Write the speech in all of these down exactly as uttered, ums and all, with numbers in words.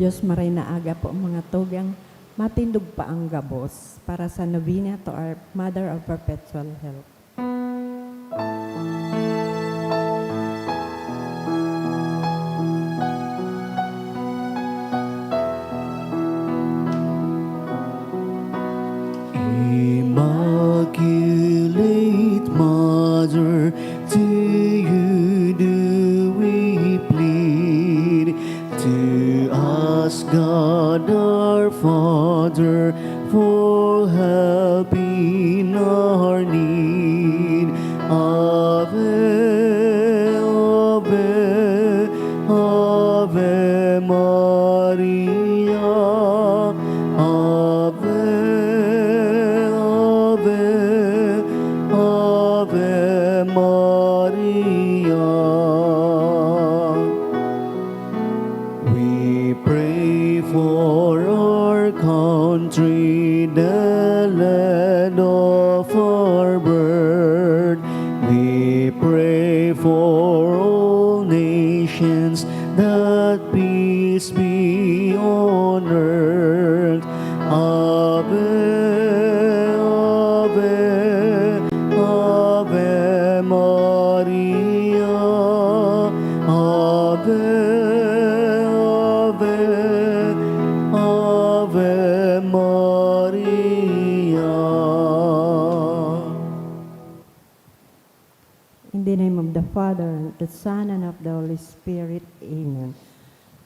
Diyos, maray na aga po, mga tugang, matindog pa ang gabos para sa novena to our Mother of Perpetual Help. Immaculate Mother, to you do we plead. To ask God our Father for help in our need. Ave, Ave, Ave Maria. Ave, Ave, Ave Maria. We pray for our country, the land of our birth. We pray for all nations, that peace be on earth. Ave, Ave, Ave Maria. Ave, Ave, Ave Maria. In the name of the Father, and the Son, and of the Holy Spirit. Amen.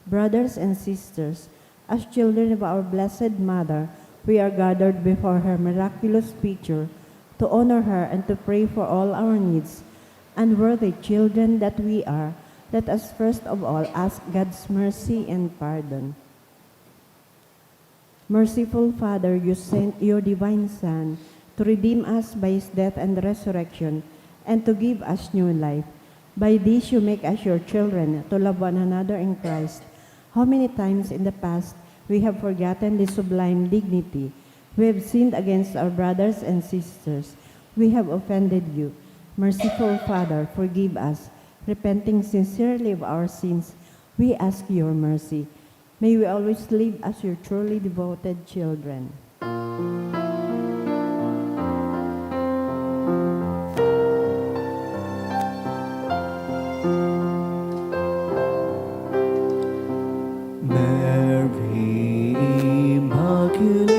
Brothers and sisters, as children of our Blessed Mother, we are gathered before her miraculous picture to honor her and to pray for all our needs. Unworthy children that we are, let us first of all ask God's mercy and pardon. Merciful Father, you sent your divine Son to redeem us by his death and resurrection, and to give us new life. By this you make us your children, to love one another in Christ. How many times in the past we have forgotten this sublime dignity? We have sinned against our brothers and sisters. We have offended you. Merciful Father, forgive us. Repenting sincerely of our sins, we ask your mercy. May we always live as your truly devoted children. Mary Immaculate,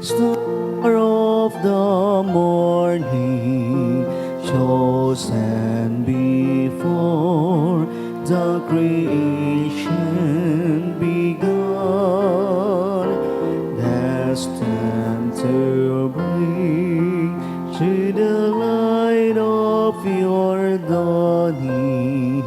Star of the morning, chosen before the creation began, destined to bring to the light of your dawning,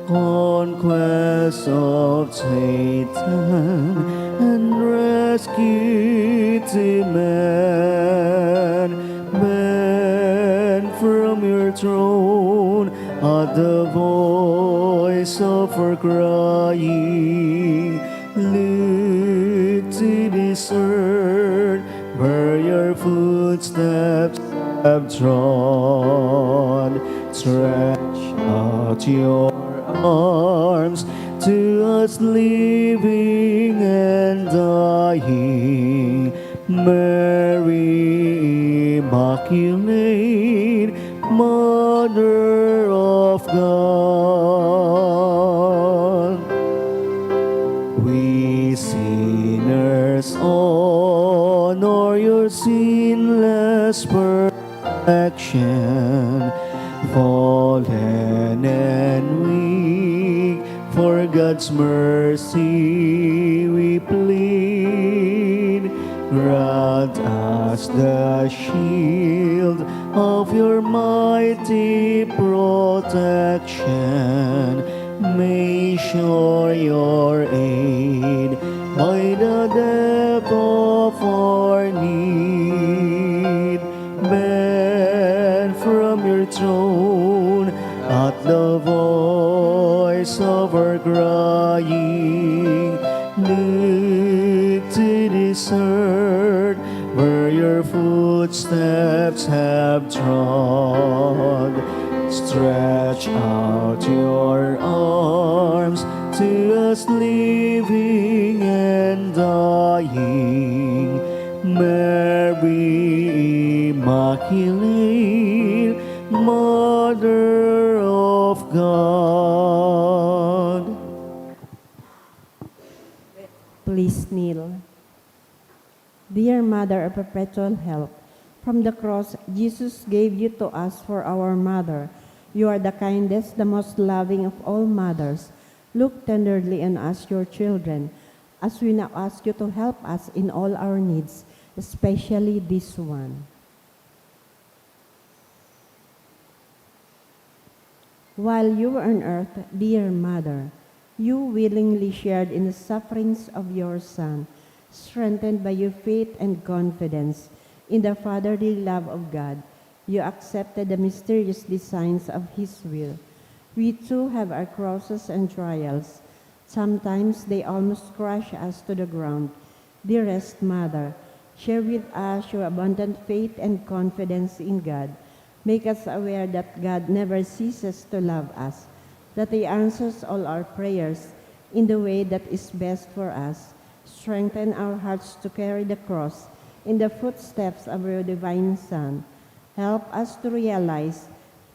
conquest of Satan and rescue to man. Bend from your throne at the voice of our crying. Look to this earth where your footsteps have trod. Stretch out your arms to us living and dying. Mary Immaculate, Mother of God. We sinners honor your sinless perfection, fallen and weak, for God's mercy we plead. Grant us the shield of your mighty protection. May sure your aid by the depth of our need. Bend from your throne at the voice of our crying. Look to this earth where your footsteps have trod. Stretch out your arms To us living and dying, Mary Immaculate, Mother of God. Please kneel. Dear Mother of Perpetual Help, from the cross, Jesus gave you to us for our mother. You are the kindest, the most loving of all mothers. Look tenderly on us, your children, as we now ask you to help us in all our needs, especially this one. While you were on earth, dear Mother, you willingly shared in the sufferings of your Son. Strengthened by your faith and confidence in the fatherly love of God, you accepted the mysterious designs of His will. We too have our crosses and trials. Sometimes they almost crush us to the ground. Dearest Mother, share with us your abundant faith and confidence in God. Make us aware that God never ceases to love us, that He answers all our prayers in the way that is best for us. Strengthen our hearts to carry the cross in the footsteps of your divine Son. Help us to realize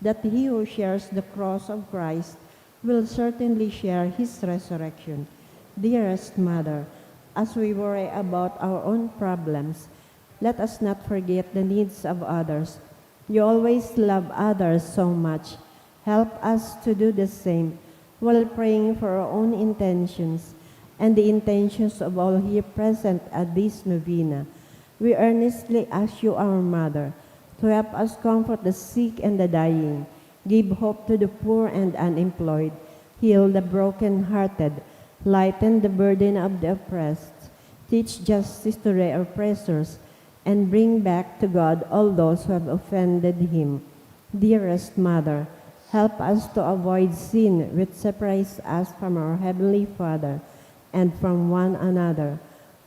that he who shares the cross of Christ will certainly share his resurrection. Dearest Mother, as we worry about our own problems, let us not forget the needs of others. You always love others so much. Help us to do the same while praying for our own intentions and the intentions of all here present at this novena. We earnestly ask you, our Mother, to help us comfort the sick and the dying, give hope to the poor and unemployed, heal the broken-hearted, lighten the burden of the oppressed, teach justice to the oppressors, and bring back to God all those who have offended Him. Dearest Mother, help us to avoid sin which separates us from our Heavenly Father and from one another.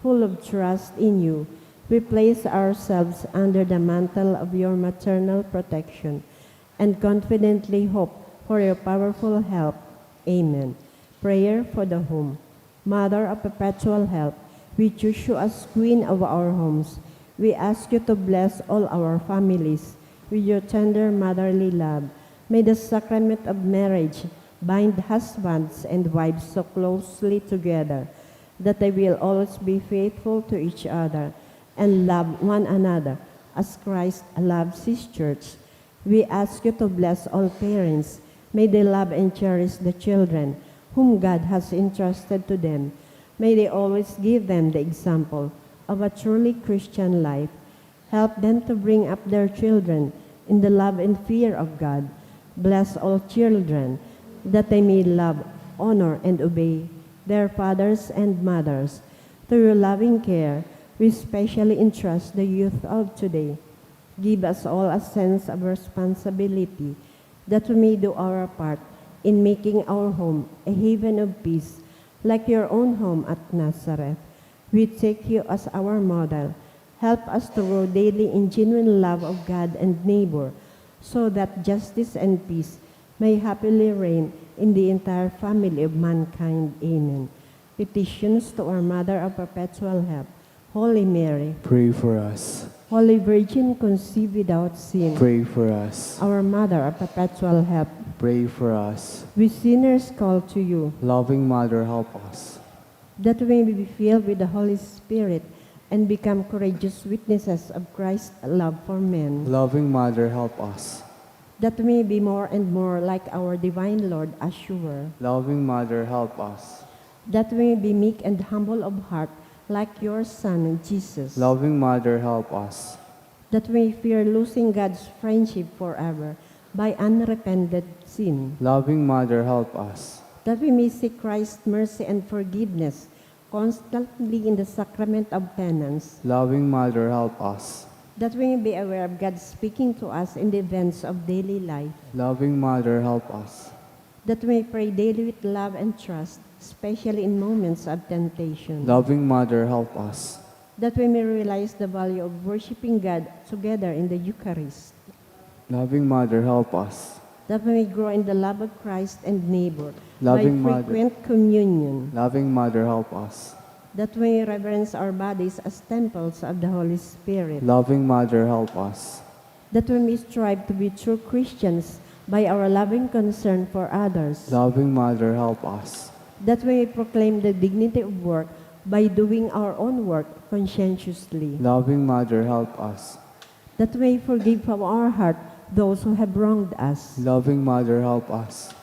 Full of trust in you, we place ourselves under the mantle of your maternal protection and confidently hope for your powerful help. Amen. Prayer for the Home. Mother of Perpetual Help, we choose you as Queen of our homes. We ask you to bless all our families with your tender motherly love. May the sacrament of marriage bind husbands and wives so closely together that they will always be faithful to each other and love one another as Christ loves His church. We ask you to bless all parents. May they love and cherish the children whom God has entrusted to them. May they always give them the example of a truly Christian life. Help them to bring up their children in the love and fear of God. Bless all children that they may love, honor, and obey their fathers and mothers. To your loving care, we specially entrust the youth of today. Give us all a sense of responsibility that we may do our part in making our home a haven of peace, like your own home at Nazareth. We take you as our model. Help us to grow daily in genuine love of God and neighbor, so that justice and peace may happily reign in the entire family of mankind. Amen. Petitions to our Mother of Perpetual Help, Holy Mary. Pray for us. Holy Virgin conceived without sin. Pray for us. Our Mother of Perpetual Help. Pray for us. We sinners call to you. Loving Mother, help us. That we may be filled with the Holy Spirit and become courageous witnesses of Christ's love for men. Loving Mother, help us. That we may be more and more like our divine Lord, as you were. Loving Mother, help us. That we may be meek and humble of heart, like your Son, Jesus. Loving Mother, help us. That we may fear losing God's friendship forever by unrepented sin. Loving Mother, help us. That we may seek Christ's mercy and forgiveness constantly in the sacrament of penance. Loving Mother, help us. That we may be aware of God speaking to us in the events of daily life. Loving Mother, help us. That we may pray daily with love and trust, especially in moments of temptation. Loving Mother, help us. That we may realize the value of worshiping God together in the Eucharist. Loving Mother, help us. That we may grow in the love of Christ and neighbor Loving by Mother. frequent communion. Loving Mother, help us. That we may reverence our bodies as temples of the Holy Spirit. Loving Mother, help us. That we may strive to be true Christians by our loving concern for others. Loving Mother, help us. That we may proclaim the dignity of work by doing our own work conscientiously. Loving Mother, help us. That we may forgive from our heart those who have wronged us. Loving Mother, help us.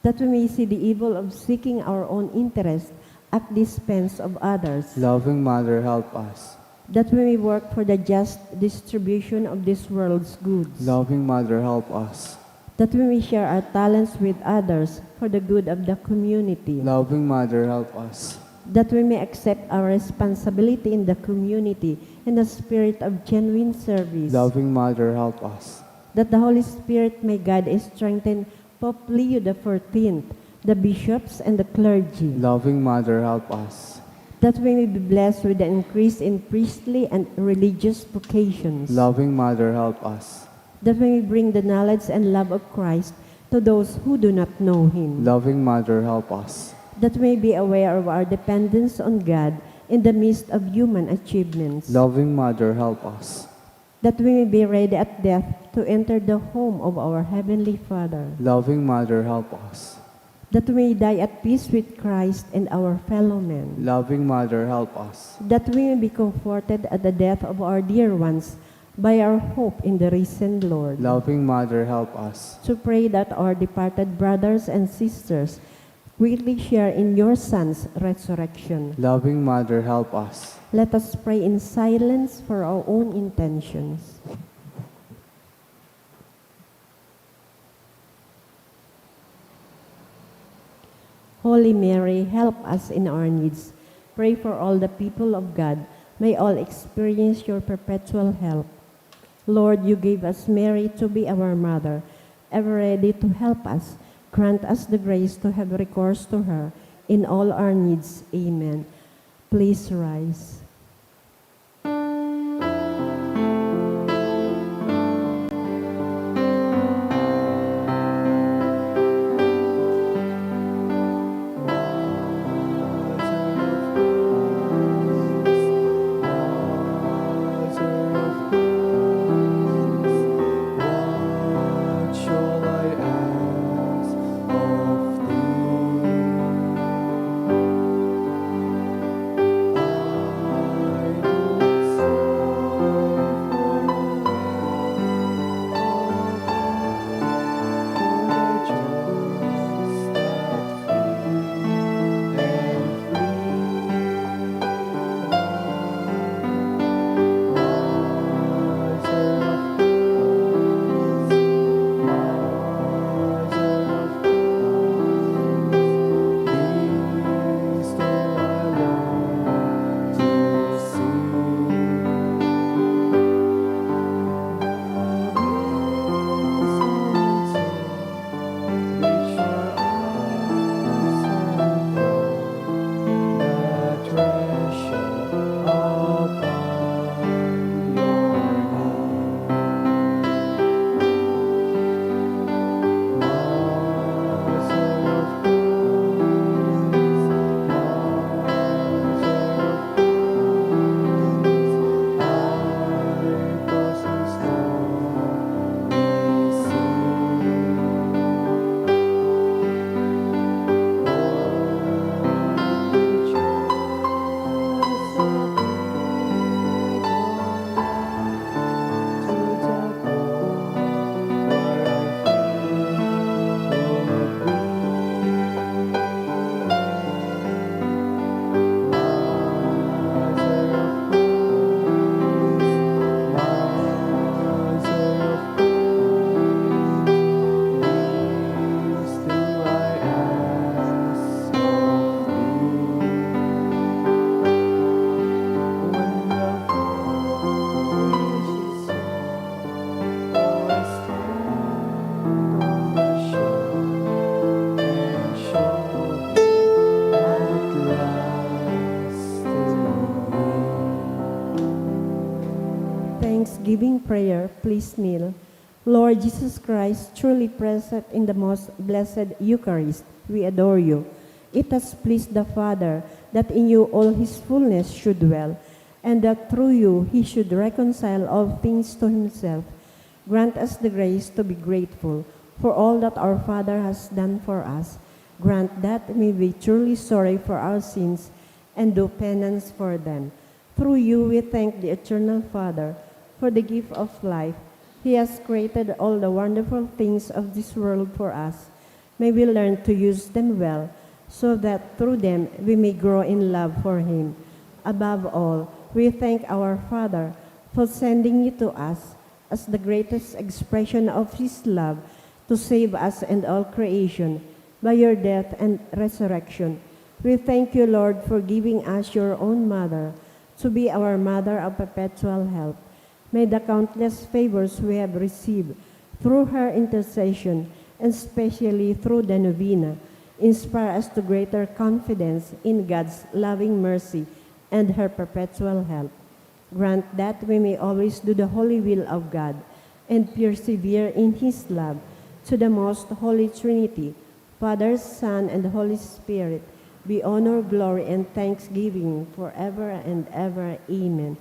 That we may see the evil of seeking our own interest at the expense of others. Loving Mother, help us. That we may work for the just distribution of this world's goods. Loving Mother, help us. That we may share our talents with others for the good of the community. Loving Mother, help us. That we may accept our responsibility in the community in a spirit of genuine service. Loving Mother, help us. That the Holy Spirit may guide and strengthen Pope Leo the fourteenth, the bishops, and the clergy. Loving Mother, help us. That we may be blessed with the increase in priestly and religious vocations. Loving Mother, help us. That we may bring the knowledge and love of Christ to those who do not know Him. Loving Mother, help us. That we may be aware of our dependence on God in the midst of human achievements. Loving Mother, help us. That we may be ready at death to enter the home of our Heavenly Father. Loving Mother, help us. That we may die at peace with Christ and our fellow men. Loving Mother, help us. That we may be comforted at the death of our dear ones by our hope in the risen Lord. Loving Mother, help us. To pray that our departed brothers and sisters quickly share in your Son's resurrection. Loving Mother, help us. Let us pray in silence for our own intentions. Holy Mary, help us in our needs. Pray for all the people of God. May all experience your perpetual help. Lord, you gave us Mary to be our mother, ever ready to help us. Grant us the grace to have recourse to her in all our needs. Amen. Please rise. Thanksgiving prayer, please kneel. Lord Jesus Christ, truly present in the most blessed Eucharist, we adore you. It has pleased the Father that in you all his fullness should dwell, and that through you he should reconcile all things to himself. Grant us the grace to be grateful for all that our Father has done for us. Grant that we may be truly sorry for our sins and do penance for them. Through you, we thank the Eternal Father for the gift of life. He has created all the wonderful things of this world for us. May we learn to use them well, so that through them we may grow in love for Him. Above all, we thank our Father for sending you to us as the greatest expression of His love to save us and all creation by your death and resurrection. We thank you, Lord, for giving us your own mother to be our mother of perpetual help. May the countless favors we have received through her intercession, and specially through the novena, inspire us to greater confidence in God's loving mercy and her perpetual help. Grant that we may always do the holy will of God and persevere in His love. To the most holy Trinity, Father, Son, and Holy Spirit, be honor, glory, and thanksgiving forever and ever. Amen.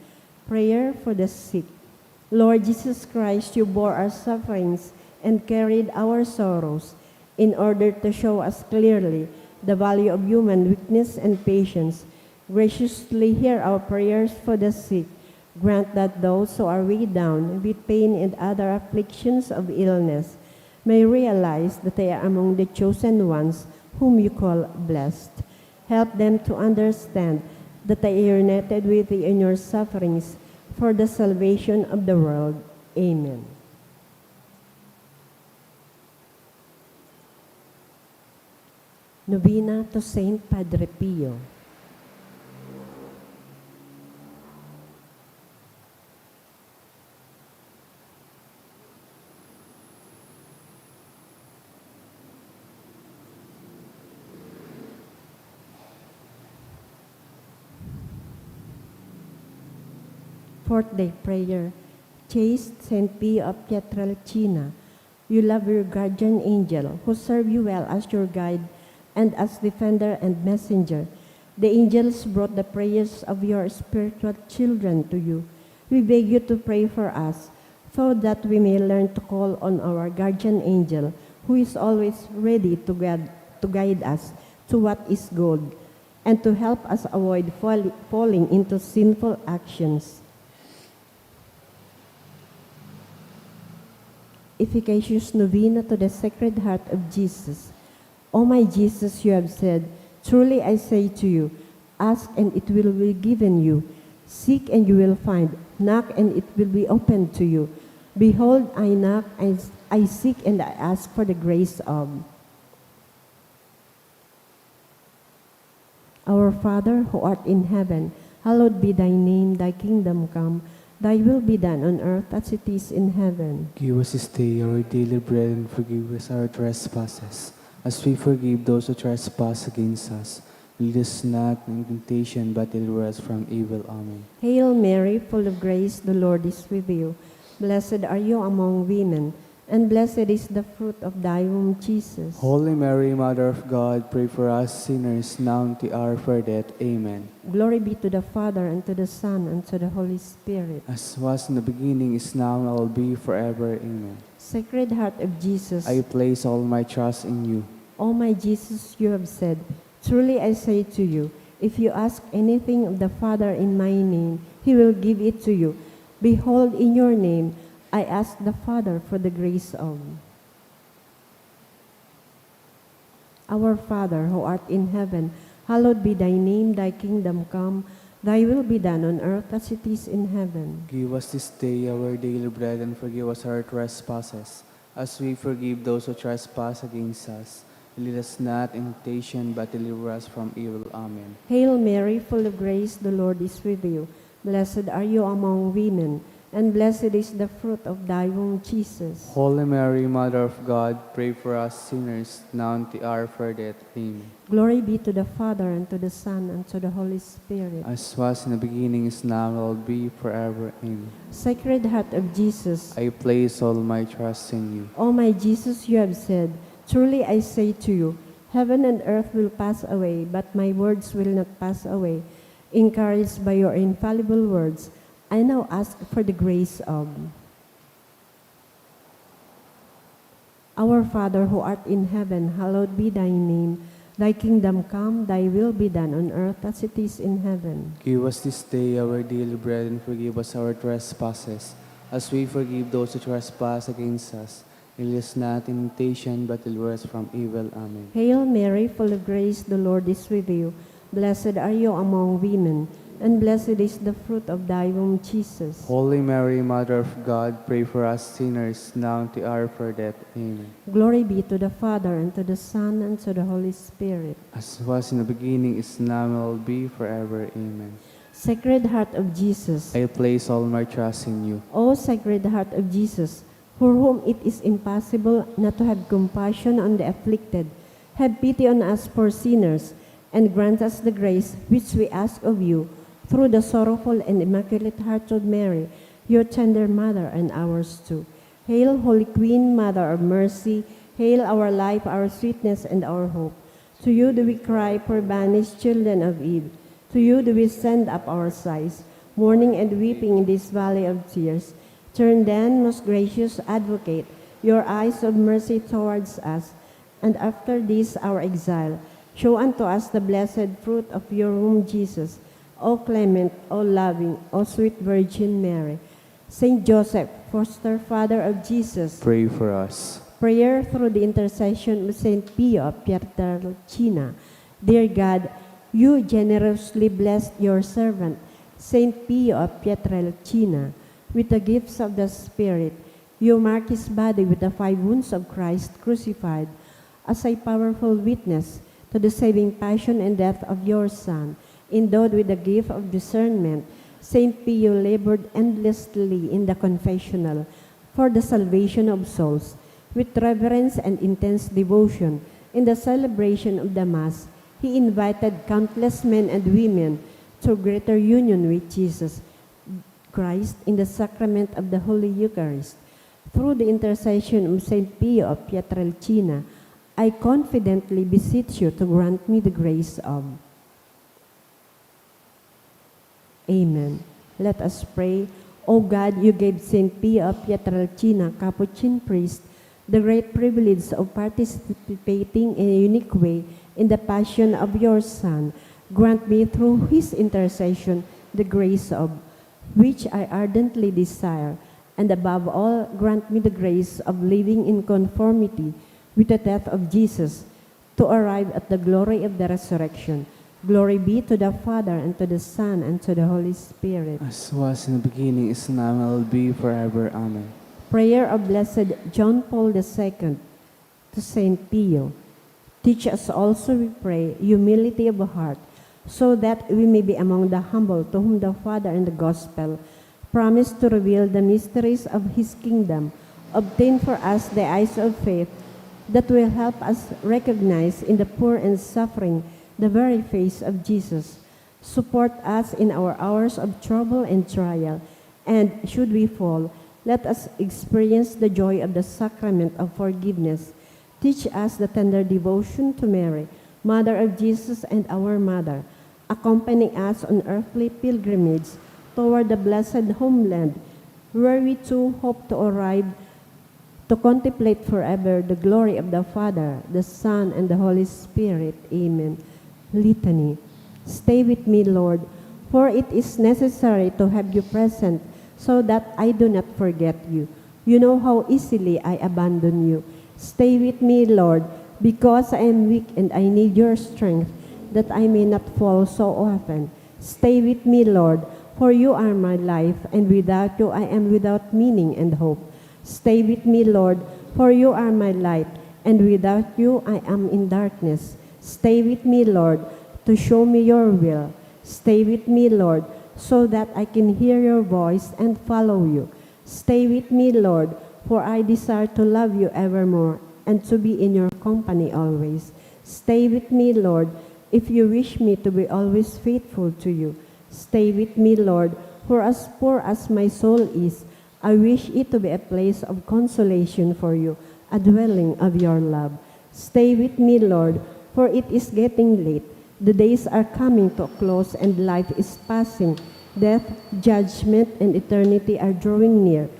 Prayer for the sick. Lord Jesus Christ, you bore our sufferings and carried our sorrows in order to show us clearly the value of human weakness and patience. Graciously hear our prayers for the sick. Grant that those who are weighed down with pain and other afflictions of illness may realize that they are among the chosen ones whom you call blessed. Help them to understand that they are united with you in your sufferings for the salvation of the world. Amen. Novena to Saint Padre Pio. Fourth day prayer. Chaste Saint Pio of Pietrelcina, you love your guardian angel, who serve you well as your guide and as defender and messenger. The angels brought the prayers of your spiritual children to you. We beg you to pray for us, so that we may learn to call on our guardian angel, who is always ready to guide, to guide us to what is good, and to help us avoid fall-, falling into sinful actions. Efficacious Novena to the Sacred Heart of Jesus. O my Jesus, you have said, "Truly I say to you, ask and it will be given you, seek and you will find, knock and it will be opened to you. Behold, I knock, I, I seek and I ask for the grace of." Our Father, who art in heaven, hallowed be thy name, thy kingdom come, thy will be done on earth as it is in heaven. Give us this day our daily bread, and forgive us our trespasses, as we forgive those who trespass against us. Lead us not in temptation, but deliver us from evil. Amen. Hail Mary, full of grace, the Lord is with you. Blessed are you among women, and blessed is the fruit of thy womb, Jesus. Holy Mary, Mother of God, pray for us sinners, now and at the hour of our death. Amen. Glory be to the Father, and to the Son, and to the Holy Spirit. As was in the beginning, is now, and will be forever. Amen. Sacred Heart of Jesus, I place all my trust in you. O my Jesus, you have said, "Truly I say to you, if you ask anything of the Father in my name, he will give it to you." Behold, in your name, I ask the Father for the grace of. Our Father, who art in heaven, hallowed be thy name, thy kingdom come, thy will be done on earth as it is in heaven. Give us this day our daily bread, and forgive us our trespasses, as we forgive those who trespass against us. Lead us not in temptation, but deliver us from evil. Amen. Hail Mary, full of grace, the Lord is with you. Blessed are you among women, And blessed is the fruit of thy womb, Jesus. Holy Mary, Mother of God, pray for us sinners, now and at the hour of our death. Amen. Glory be to the Father, and to the Son, and to the Holy Spirit. As was in the beginning, is now, and will be forever. Amen. Sacred Heart of Jesus. I place all my trust in you. O my Jesus, you have said, "Truly I say to you, heaven and earth will pass away, but my words will not pass away." Encouraged by your infallible words, I now ask for the grace of Our Father who art in heaven, hallowed be thy name. Thy kingdom come, thy will be done on earth as it is in heaven. Give us this day our daily bread, and forgive us our trespasses, as we forgive those who trespass against us. And lead us not in temptation, but deliver us from evil. Amen. Hail Mary, full of grace, the Lord is with you. Blessed are you among women, and blessed is the fruit of thy womb, Jesus. Holy Mary, Mother of God, pray for us sinners, now and at the hour of our death. Amen. Glory be to the Father, and to the Son, and to the Holy Spirit. As was in the beginning, is now, and will be forever. Amen. Sacred Heart of Jesus. I place all my trust in you. O Sacred Heart of Jesus, for whom it is impossible not to have compassion on the afflicted, have pity on us poor sinners, and grant us the grace which we ask of you through the sorrowful and immaculate heart of Mary, your tender mother, and ours too. Hail, Holy Queen, Mother of Mercy, hail our life, our sweetness, and our hope. To you do we cry, poor banished children of Eve. To you do we send up our sighs, mourning and weeping in this valley of tears. Turn then, most gracious Advocate, your eyes of mercy towards us, and after this our exile, show unto us the blessed fruit of your womb, Jesus. O clement, O loving, O sweet Virgin Mary, Saint Joseph, foster father of Jesus. Pray for us. Prayer through the intercession of Saint Pio of Pietrelcina. Dear God, you generously blessed your servant, Saint Pio of Pietrelcina, with the gifts of the Spirit. You mark his body with the five wounds of Christ crucified as a powerful witness to the saving passion and death of your Son. Endowed with the gift of discernment, Saint Pio labored endlessly in the confessional for the salvation of souls. With reverence and intense devotion in the celebration of the Mass, he invited countless men and women to greater union with Jesus Christ in the sacrament of the Holy Eucharist. Through the intercession of Saint Pio of Pietrelcina, I confidently beseech you to grant me the grace of Amen. Let us pray. O God, you gave Saint Pio of Pietrelcina, Capuchin priest, the great privilege of participating in a unique way in the passion of your Son. Grant me through his intercession the grace of which I ardently desire, and above all, grant me the grace of living in conformity with the death of Jesus, to arrive at the glory of the resurrection. Glory be to the Father, and to the Son, and to the Holy Spirit. As was in the beginning, is now, and will be forever. Amen. Prayer of Blessed John Paul the Second to Saint Pio. Teach us also, we pray, humility of heart, so that we may be among the humble to whom the Father and the Gospel promised to reveal the mysteries of his kingdom. Obtain for us the eyes of faith that will help us recognize in the poor and suffering the very face of Jesus. Support us in our hours of trouble and trial, and should we fall, let us experience the joy of the sacrament of forgiveness. Teach us the tender devotion to Mary, Mother of Jesus and our Mother. Accompany us on earthly pilgrimage toward the blessed homeland, where we too hope to arrive to contemplate forever the glory of the Father, the Son, and the Holy Spirit. Amen. Litany. Stay with me, Lord, for it is necessary to have you present, so that I do not forget you. You know how easily I abandon you. Stay with me, Lord, because I am weak and I need your strength, that I may not fall so often. Stay with me, Lord, for you are my life, and without you I am without meaning and hope. Stay with me, Lord, for you are my light, and without you I am in darkness. Stay with me, Lord, to show me your will. Stay with me, Lord, so that I can hear your voice and follow you. Stay with me, Lord, for I desire to love you evermore and to be in your company always. Stay with me, Lord, if you wish me to be always faithful to you. Stay with me, Lord, for as poor as my soul is, I wish it to be a place of consolation for you, a dwelling of your love. Stay with me, Lord, for it is getting late. The days are coming to a close and life is passing. Death, judgment, and eternity are drawing near.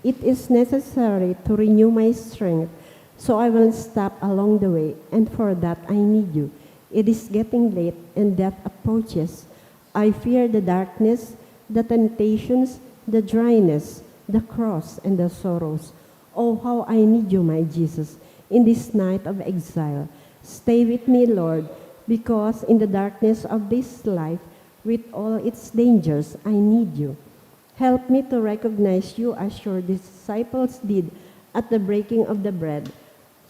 It is necessary to renew my strength, so I will stop along the way, and for that I need you. It is getting late, and death approaches. I fear the darkness, the temptations, the dryness, the cross, and the sorrows. Oh, how I need you, my Jesus, in this night of exile. Stay with me, Lord, because in the darkness of this life, with all its dangers, I need you. Help me to recognize you as your disciples did at the breaking of the bread,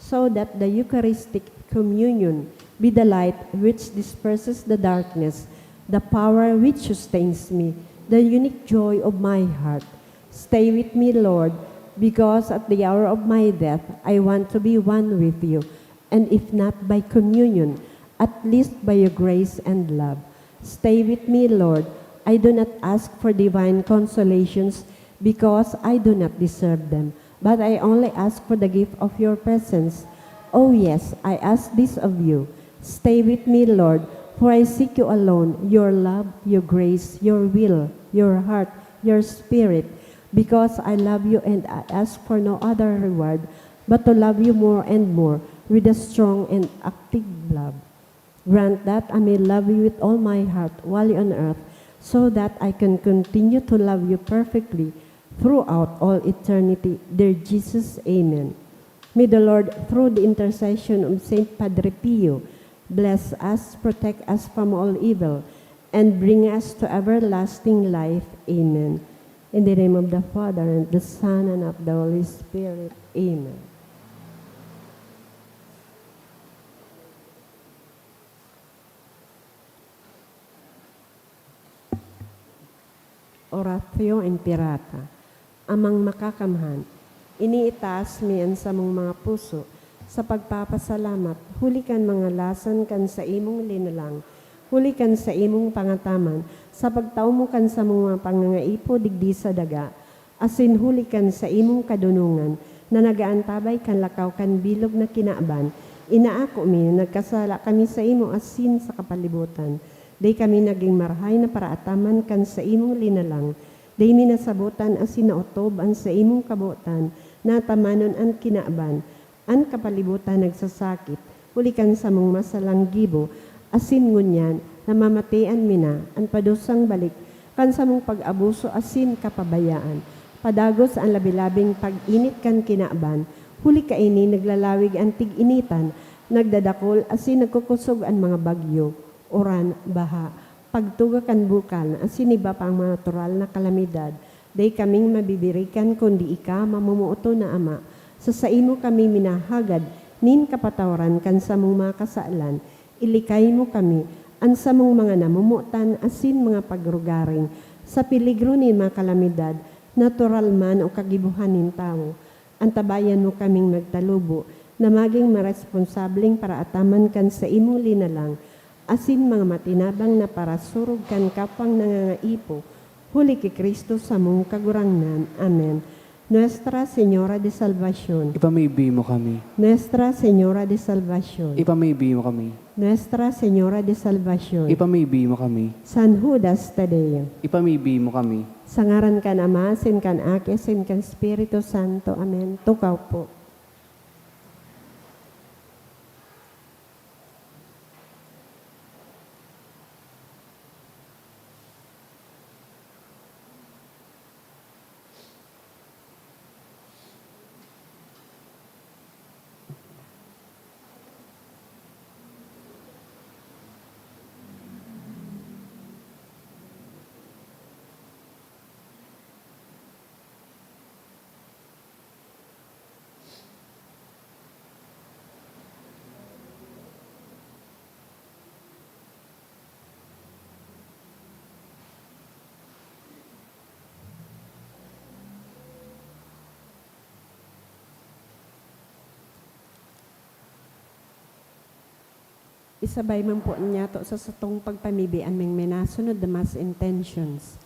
so that the Eucharistic communion be the light which disperses the darkness, the power which sustains me, the unique joy of my heart. Stay with me, Lord, because at the hour of my death I want to be one with you, and if not by communion, at least by your grace and love. Stay with me, Lord. I do not ask for divine consolations because I do not deserve them, but I only ask for the gift of your presence. Oh yes, I ask this of you. Stay with me, Lord, for I seek you alone, your love, your grace, your will, your heart, your spirit, because I love you and I ask for no other reward but to love you more and more with a strong and active love. Grant that I may love you with all my heart while you're on earth, so that I can continue to love you perfectly throughout all eternity. Dear Jesus, amen. May the Lord, through the intercession of Saint Padre Pio, bless us, protect us from all evil, and bring us to everlasting life. Amen. In the name of the Father, and the Son, and of the Holy Spirit. Amen. Oratio Imperata. Amang Makakamhan, iniitaas mi an samong mga puso sa pagpapasalamat huli kan mga lasan kan saimong linalang, huli kan saimong pangataman sa pagtao mo kan samong mga pangangaipo digdi sa daga, asin huli kan saimong kadonongan na nag-aantabay kan lakaw kan bilog na kinaban. Inaako mi na nagkasala kami saimo asin sa kapalibutan. Dai kami nagin marahay na paraataman kan saimong linalang. Dai mi nasabotan asin naotob an saimong kabotan na atamanon an kinaban. An kapalibutan nagsasakit, huli kan samong masalang gibo, asin ngunyan namamatean mi na an padusang balik kan samong pag-abuso asin kapabayaan. Padagos an labi-labing pag-init kan kinaban, huli kaini naglalawig an tig-initan, nagdadakul asin nagkukosog an mga bagyo, uran, baha, pagtuga kan bukal, asin iba pang mga natural na kalamidad. Dai kaming mabibirikan kundi ika, mamomooton na Ama. Sa saimo kami minahagad nin kapatawaran kan samong mga kasalan. Ilikay mo kami, an samong mga namomotan asin mga pagrugaring, sa peligro nin mga kalamidad, natural man o kagibohan nin tawo. Antabayan mo kaming magtalubo na magin maresponsableng paraataman kan saimong linalang, asin mga matinabang na parasurog kan kapwang nangangaipo, huli ki Cristo samong Kagurangnan. Amen. Nuestra Señora de Salvacion. Ipamibi mo kami. Nuestra Señora de Salvacion. Ipamibi mo kami. Nuestra Señora de Salvacion. Ipamibi mo kami. San Judas Tadeo. Ipamibi mo kami. Sa ngaran kan Ama, asin kan Aki, asin kan Espiritu Santo. Amen. Tukaw po. Sabay man po niyato sa satong pagpamibi an minasunod na mass intentions.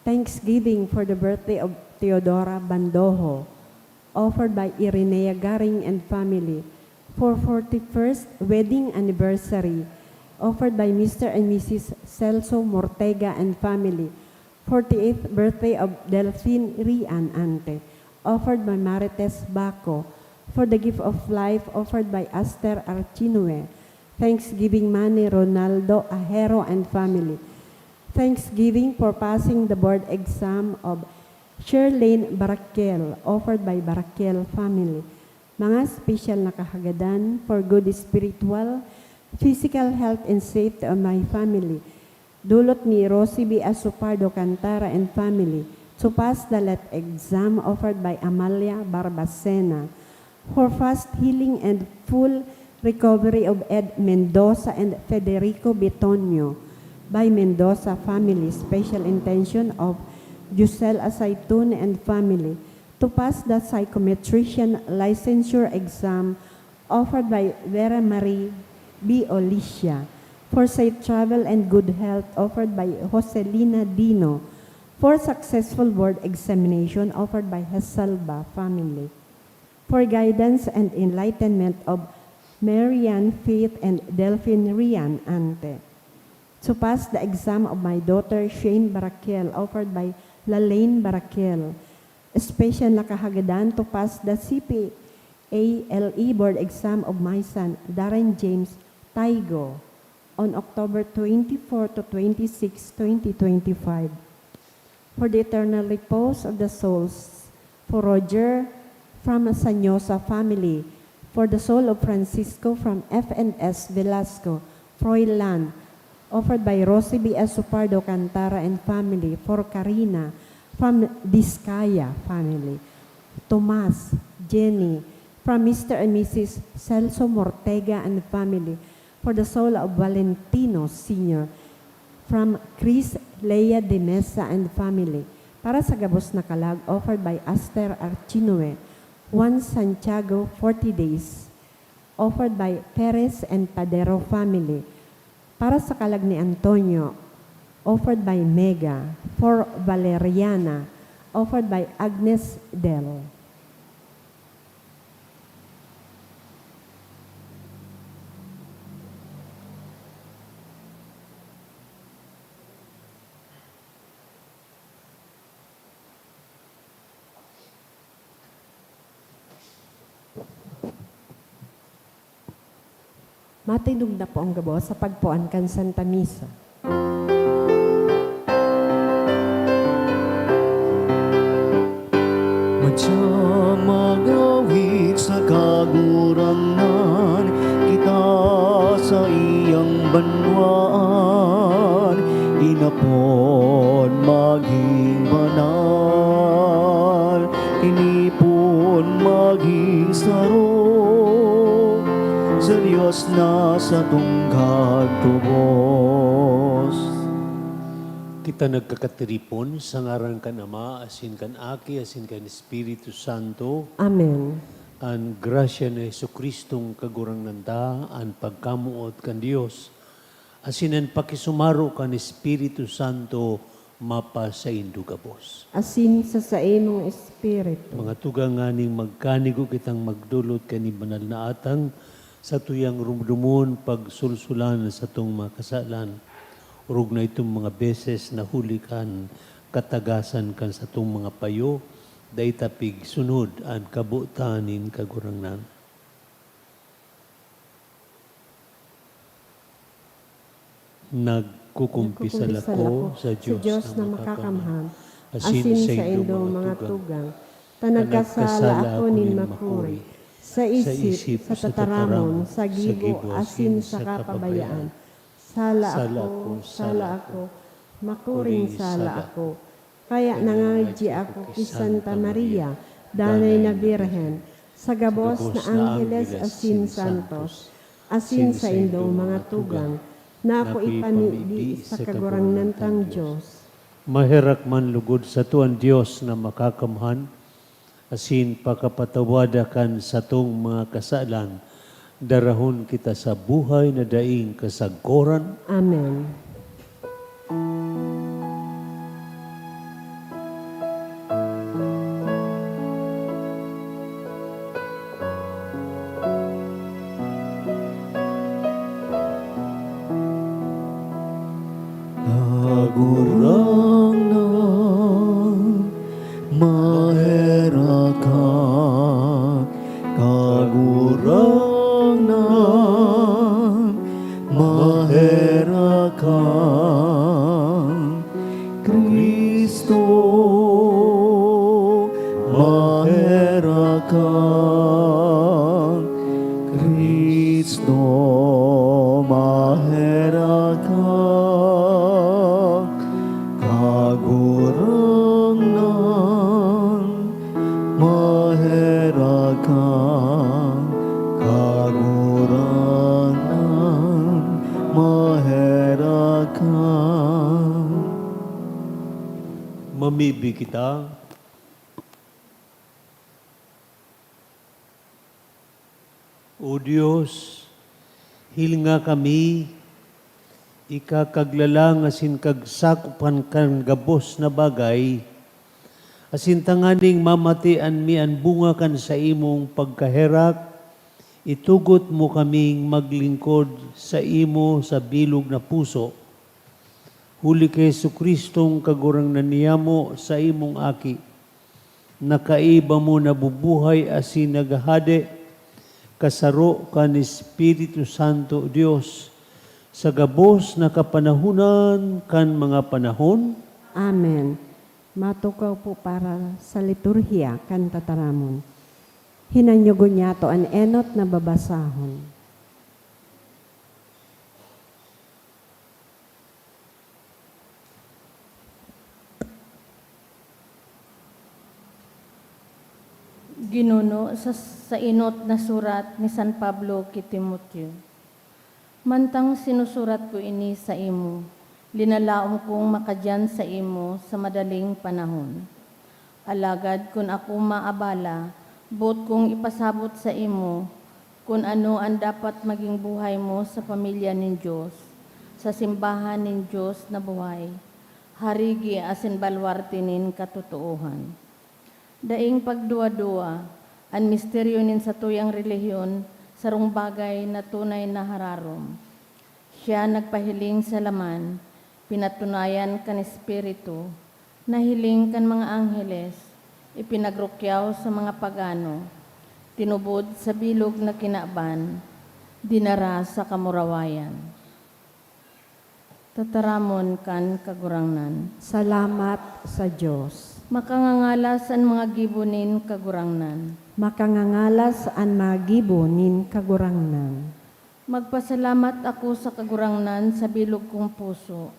Thanksgiving for the birthday of Teodora Bandoho, offered by Irinea Garing and family. For forty-first wedding anniversary, offered by Mister and Missus Celso Mortega and family. Forty-eighth birthday of Delphine Rian Ante, offered by Marites Baco. For the gift of life, offered by Aster Archinue. Thanksgiving money, Ronaldo Ahero and family. Thanksgiving for passing the board exam of Sherlyn Baraquiel, offered by Baraquiel family. Mga special na kahagadan for good spiritual, physical health and safety of my family. Dulot ni Rosie B. Asopardo Cantara and family to pass the let exam offered by Amalia Barbacena. For fast healing and full recovery of Ed Mendoza and Federico Bitonio by Mendoza family, special intention of Giselle Asaitun and family, to pass the psychometrician licensure exam offered by Vera Marie B. Olicia, for safe travel and good health offered by Joselina Dino, for successful board examination offered by Hesalba family, for guidance and enlightenment of Marian Faith and Delphine Rian Ante. To pass the exam of my daughter Shane Baraquiel, offered by Lalaine Baraquiel. Special na kahagadan to pass the C P A L E board exam of my son, Darren James Taigo, on October twenty-four to twenty-six, twenty twenty-five. For the eternal repose of the souls, for Roger from Sanyosa family, for the soul of Francisco from F and S Velasco, Froilan, offered by Rosie B. Asopardo Cantara and family, for Karina from Discaya family, Tomas, Jenny, from Mister and Missus Celso Mortega and family, for the soul of Valentino Senior, from Chris Lea de Mesa and family, para sa gabos na kalag, offered by Aster Archinue, Juan Santiago, forty days, offered by Perez and Padero family, para sa kalag ni Antonio, offered by Mega, for Valeriana, offered by Agnes Del. Matindog na po ang gabos sa pagpuan kan Santa Misa. Madya mag-awit sa Kagurangnan, kita saiyang banwaan, inapod magin banal, inipon magin saro, sa Dios na satong kagtubos. Kita nagkakatiripon sa ngaran kan Ama, asin kan Aki, asin kan Espiritu Santo. Amen. An grasya ni Jesu-Cristong Kagurangnan ta, an pagkamoot kan Dios, asin an pakisumaro kan Espiritu Santo mapasaindo gabos. Asin sa saimong espiritu. Mga tugang, nganing magkanigo kitang magdolot kan banal na atang, satuyang rumdomon pagsulsulan satong mga kasalan. Orog na itong mga beses na huli kan katagasan kan satong mga payo, dai ta pigsunod an kabotan nin Kagurangnan. Nagkukumpisal ako sa Dios na makakamhan, asin saindong mga tugang, ta nagkasala ako nin makuri, sa isip, sa tataramon, sa gibo, asin sa kapabayaan. Sala ako, sala ako, makuring sala ako. Kaya nangangadyi ako ki Santa Maria, Danay na Birhen, sa gabos na angheles asin santos, asin saindong mga tugang, na ako ipamibi sa Kagurangnan tang Dios. Maherak man lugod sato an Dios na makakamhan, asin pakapatawada kan satong mga kasalan, Darahon kita sa buhay na daing kasagkoran. Amen. Kagurangnan, maherak ka. Kagurangnan, maherak ka. Cristo, maherak ka. Cristo, maherak ka. Kagurangnan, maherak ka. Kagurangnan, maherak ka. Mamibi kita. O Dios, hilinga kami, ika kaglalang asin kagsakopan kan gabos na bagay, asin tanganing mamatian mi an bunga kan saimong pagkaherak, itugot mo kaming maglingkod saimo sa bilog na puso. Huli ki Jesu-Cristong Kagurangnan niyamo, saimong Aki, na kaiba mo nabubuhay asin naghahade, kasaro kan Espiritu Santo, Dios, sa gabos na kapanahonan kan mga panahon. Amen. Matukaw po para sa liturhiya kan tataramon. Hinanyogon niyato an enot na babasahon. Ginuno sa, sa enot na surat ni San Pablo ki Timoteo. Mantang sinusurat ko ini saimo, linalaom kong makadiyan saimo sa madaling panahon. Alagad kun ako maabala, boot kong ipasabot saimo kun ano an dapat magin buhay mo sa pamilya nin Dios, sa simbahan nin Dios na buhay, harigi asin balwarte nin katotoohan. Daing pagduwa-duwa, an misteryo nin satuyang relihiyon sarong bagay na tunay na hararom. Siya nagpahiling sa laman, pinatunayan kan Espiritu, nahiling kan mga angheles, ipinagrukyaw sa mga pagano, tinubod sa bilog na kinaban, dinara sa kamurawayan. Tataramon kan Kagurangnan. Salamat sa Dios. Makangangalas an mga gibo nin Kagurangnan. Makangangalas an mga gibo nin Kagurangnan. Magpasalamat ako sa Kagurangnan sa bilog kong puso,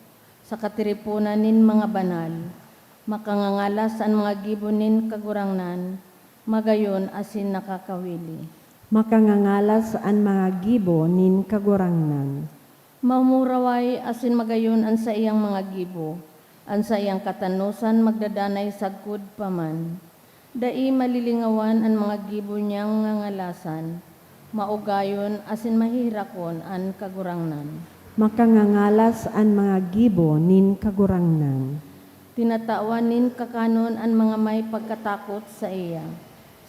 sa katiriponan nin mga banal. Makangangalas an mga gibo nin Kagurangnan, magayon asin nakakawili. Makangangalas an mga gibo nin Kagurangnan. Mamuraway asin magayon an saiyang mga gibo, an saiyang katanosan magdadanay sagkod pa man. Dai malilingawan an mga gibo niyang ngangalasan, maugayon asin maheherakon an Kagurangnan. Makangangalas an mga gibo nin Kagurangnan. Tinatawan nin kakanon an mga may pagkatakot saiya.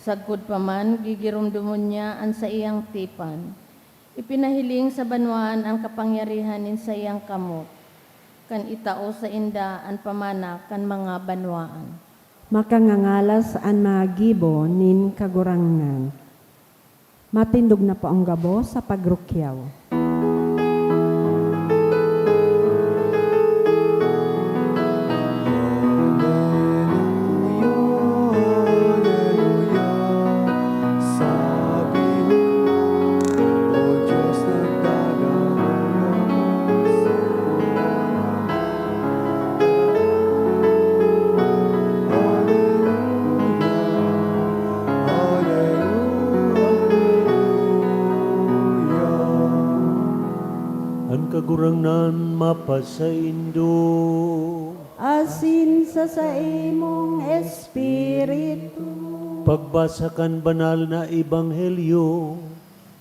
Sagkod pa man, gigiromdomon niya an saiyang tipan. Ipinahiling sa banwaan an kapangyarihan nin saiyang kamot, kan itao sainda an pamana kan mga banwaan. Makangangalas an mga gibo nin Kagurangnan. Matindog na po ang gabos sa pagrukyaw. An Kagurangnan mapasaindo. Asin sa saimong espiritu. Pagbasa kan Banal na Ebanghelyo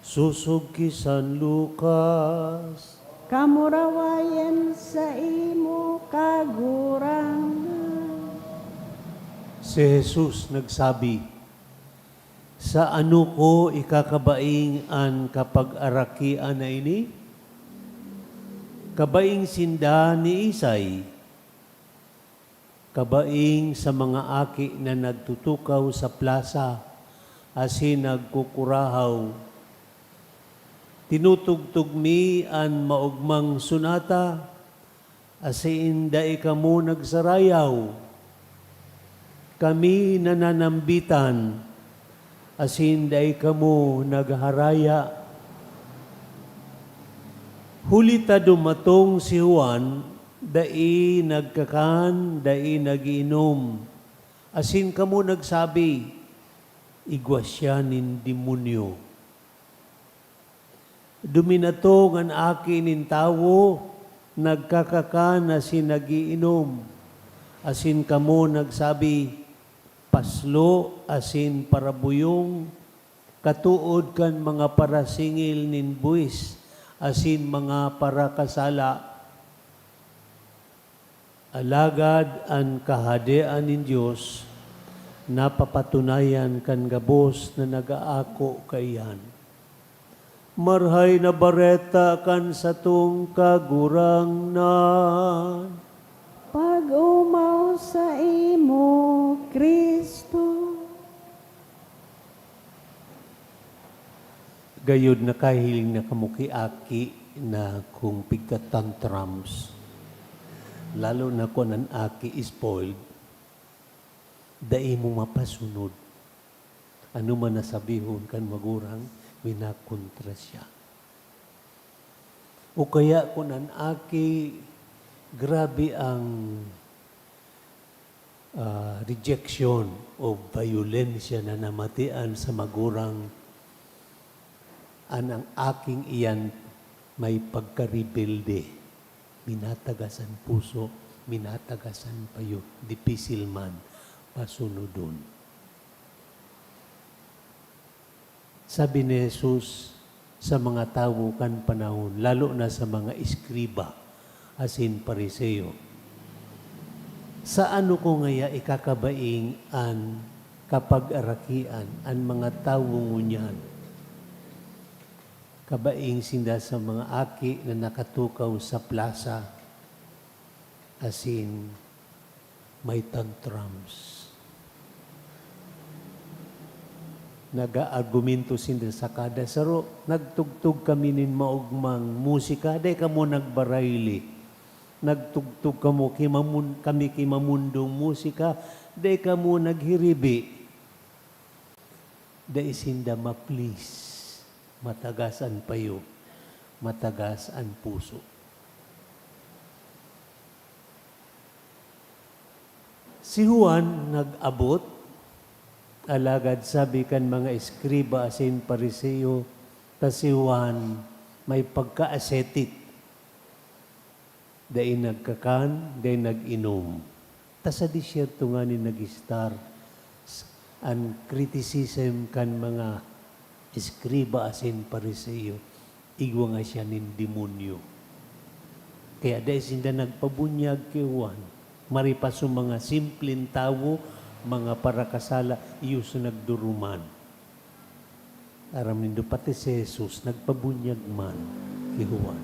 Sosog ki San Lucas. Kamurawayan saimo, Kagurangnan. Si Jesus nagsabi, "Sa ano ko ikakabaing an kapagarakian na ini? Kabaing sinda ni Isay, kabaing sa mga aki na nagtutukaw sa plasa asin nagkukurahaw. Tinutugtog mi an maogmang sonata, asin dai kamo nagsarayaw. Kami nananambitan, asin dai kamo nagharaya." Huli ta dumatong si Juan, dai nagkakan, dai nag-iinom, asin kamo nagsabi, "Igwa siya nin demonyo." Duminatong an Aki nin Tawo, nagkakakan asin nag-iinom, asin kamo nagsabi, "Paslo asin parabuyong, katood kan mga parasingil nin buwis asin mga parakasala." Alagad an Kahadean nin Dios napapatunayan kan gabos na nag-aako kaiyan. Marahay na Bareta kan satong Kagurangnan. Pag-omaw saimo, Cristo. Gayod nakahiling na kamo ki aki na kung pigta-tantrums, lalo na kun an aki spoiled, dai mo mapasunod. Ano man na sabihon kan magurang, minakontra siya. O kaya kun an aki, grabe ang, ah, rejection o bayolensya na namatian sa magurang, an ang aking iyan may pagkarebelde, minatagas an puso, minatagas an payo, dipisil man pasunodon. Sabi ni Jesus sa mga tawo kan panahon, lalo na sa mga eskriba asin Fariseo, "Sa ano ko ngaya ikakabaing an kapagarakian an mga tawo ngunyan? Kabaing sinda sa mga aki na nakatukaw sa plasa asin may tantrums." Nag-aargumento sinda sa kada saro, "Nagtugtog kami nin maogmang musika, dai kamo nagbarayli. Nagtugtog kamo ki mamun-, kami ki mamundong musika, dai kamo naghiribi." Dai sinda ma-please. Matagas an payo, matagas an puso. Si Juan nag-abot, alagad sabi kan mga eskriba asin Fariseo, ta si Juan may pagka-ascetic. Dai nagkakan, dai nag-inom. Ta sa disyerto ngani nag-estar s-, an criticism kan mga eskriba asin Fariseo, igwa nga siya nin demonyo. Kaya dai sinda nagpabunyag ki Juan. Maripas sa mga simpleng tawo, mga parakasala, iyo sa nagduruman. Aram nindo, pati si Jesus nagpabunyag man ki Juan.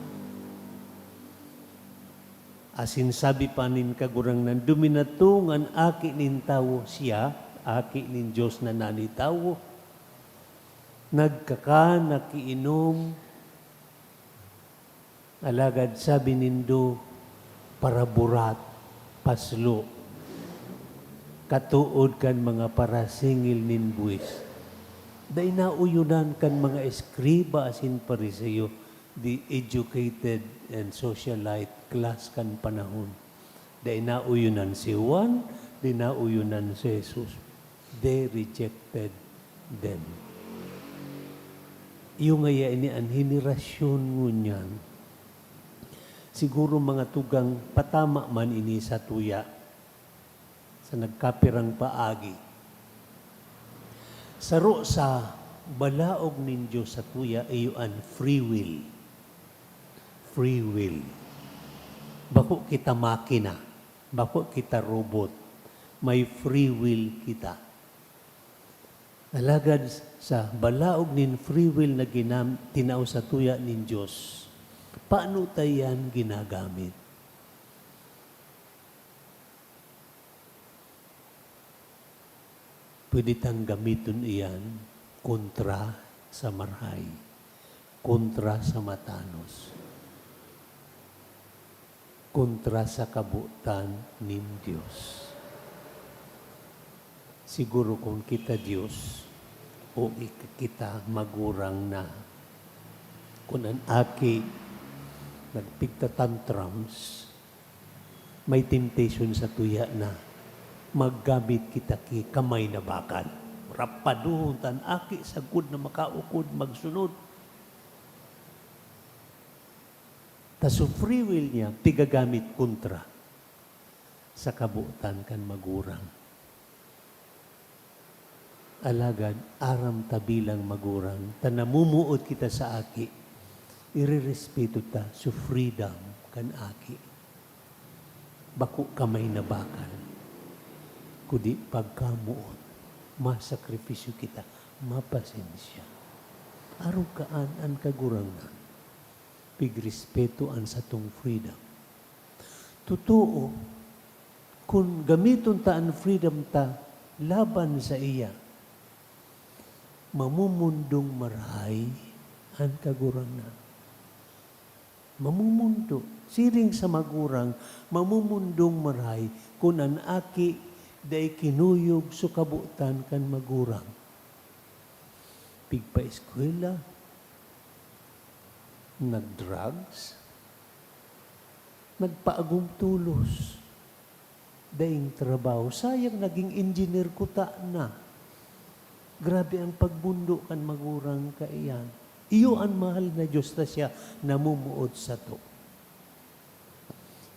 Asin sabi pa nin Kagurangnan, "Duminatong an Aki nin Tawo, siya, Aki nin Dios na nani tawo, nagkakan, nakiinom." Alagad sabi nindo, paraburat, paslo, katood kan mga parasingil nin buwis. Dai nauyonan kan mga eskriba asin Fariseo, the educated and socialite class kan panahon. Dai nauyonan si Juan, dai nauyonan si Jesus. They rejected them. Iyo ngaya ini an henerasyon ngunyan. Siguro mga tugang patama man ini sa tuya, sa nagkapirang paagi. Saro sa Balaog nin Dios satuya iyo an free will. Free will. Bako kita makina, bako kita robot. May free will kita. Alagad sa balaog nin free will na ginam-, tinao satuya nin Dios, paano ta iyan ginagamit? Pwede tang gamiton iyan kontra sa marahay, kontra sa matanos, kontra sa kabotan nin Dios. Siguro kun kita Dios, o ik-, kita magurang na, kun an aki nagpigta-tantrums, may temptation satuya na maggamit kita ki kamay na bakal. Rapaduhon ta an aki sagkod na makaukod magsunod. Ta so free will niya, pigagamit kontra sa kabotan kan magurang. Alagad aram ta bilang magurang, ta namumuot kita sa aki, irerespeto ta so freedom kan aki. Bako kamay na bakal, kundi pagkamoot, masakripisyo kita, mapasensya. Arog kaan an Kagurangnan, pigrespeto an satong freedom. Totoo, kun gamiton ta an freedom ta laban saiya, mamumundong marahay an Kagurangnan. Mamumundo. Siring sa magurang, mamumundong marahay kun an aki dai kinuyog so kabotan kan magurang. Pigpaeskwela, nag-drugs, nagpaagom tolos, daing trabaho. Sayang, naging engineer kuta na. Grabe ang pagbundo kan magurang kaiyan. Iyo an mahal na Dios, ta siya namumuot sato.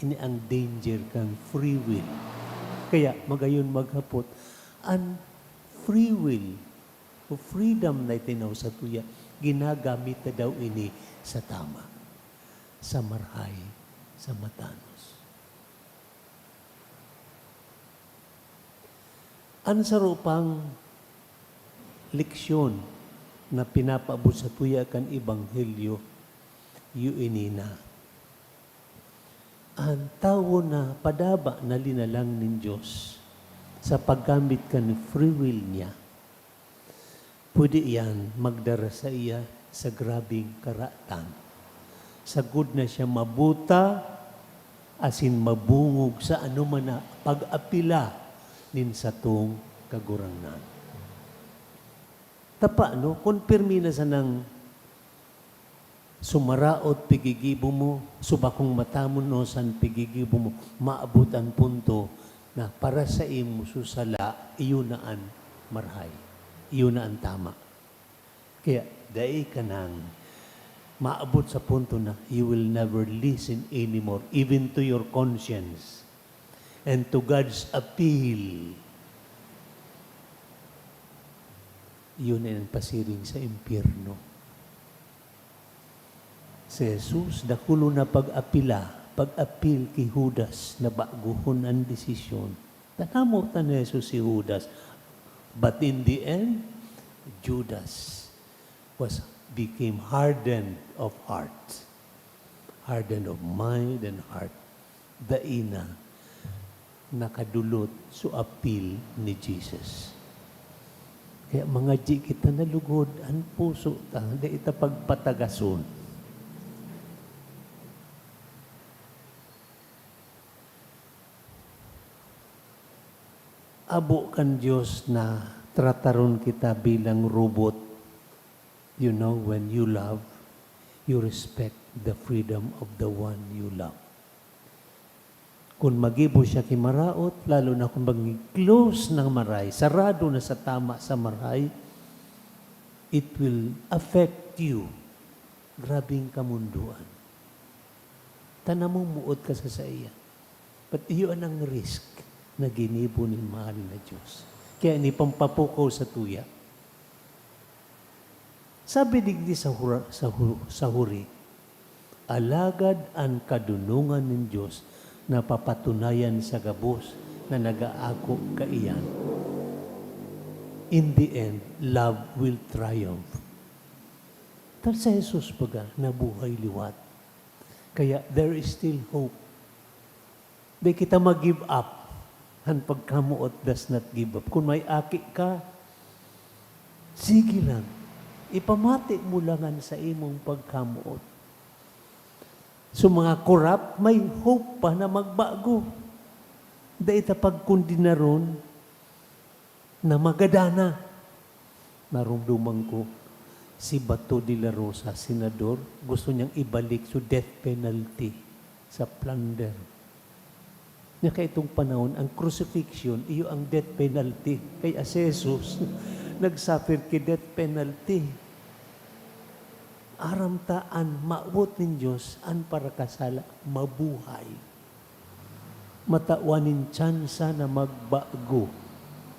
Ini ang danger kan free will. Kaya magayon maghapot, an free will o freedom na itinaw satuya, ginagamit ta daw ini sa tama, sa marahay, sa matanos. An saro pang leksyon na pinapaabot satuya kan Ebanghelyo, iyo ini na an tawo na padaba na linalang nin Dios sa paggamit kan free will niya, pwede iyan magdara saiya sa grabeng karatan, sagkod na siya mabuta asin mabungog sa anoman na pag-apila nin satong Kagurangnan. Ta paano kun pirmi na sanang sumaraot pigigibo mo, subakong matamonosan pigigibo mo, maabot an punto na para saimo so sala, iyo na an marahay, iyo na an tama. Kaya dai ka nang maabot sa punto na you will never listen anymore, even to your conscience and to God's appeal. Iyo na an pasiring sa impyerno. Si Jesus, dakulon na pag-apila, pag-apil ki Judas na baguhon an desisyon. Tanamo ta ni Jesus si Judas. But in the end, Judas was, became hardened of heart. Hardened of mind and heart. Dai na nakadulot so apil ni Jesus. Kaya mangadyi kita na lugod, an puso ta, dai ta pagpatagason. Abo kan Dios na trataron kita bilang robot. You know, when you love, you respect the freedom of the one you love. Kun magibo siya ki maraot, lalo na kun maging close na marahay, sarado na sa tama sa marahay, it will affect you. Grabeng kamundoan. Ta namumuot ka sa saiya. But iyo an ang risk na ginibo nin mahal na Dios. Kaya ini pampapukaw satuya. Sabi digdi sa hura-, sa hu-, sa huri, "Alagad an kadonongan nin Dios napapatunayan sa gabos na nag-aako kaiyan." In the end, love will triumph. Tal sa Jesus baga, nabuhay liwat. Kaya, there is still hope. Di kita mag-give up. An pagkamoot does not give up. Kun may aki ka, sige lang. Ipamati mo lang an saimong pagkamoot. So, mga korap, may hope pa na magbago. Dai ta pagkondinaron na magadana. Naromdoman ko, si Bato de la Rosa, senador, gusto niyang ibalik so death penalty sa plunder. Nya kaitong panahon, ang crucifixion, iyo ang death penalty. Kaya si Jesus, nag-suffer ki death penalty. Aram ta an mawot nin Dios, an parakasala, mabuhay. Matawan nin tsansa na magbago.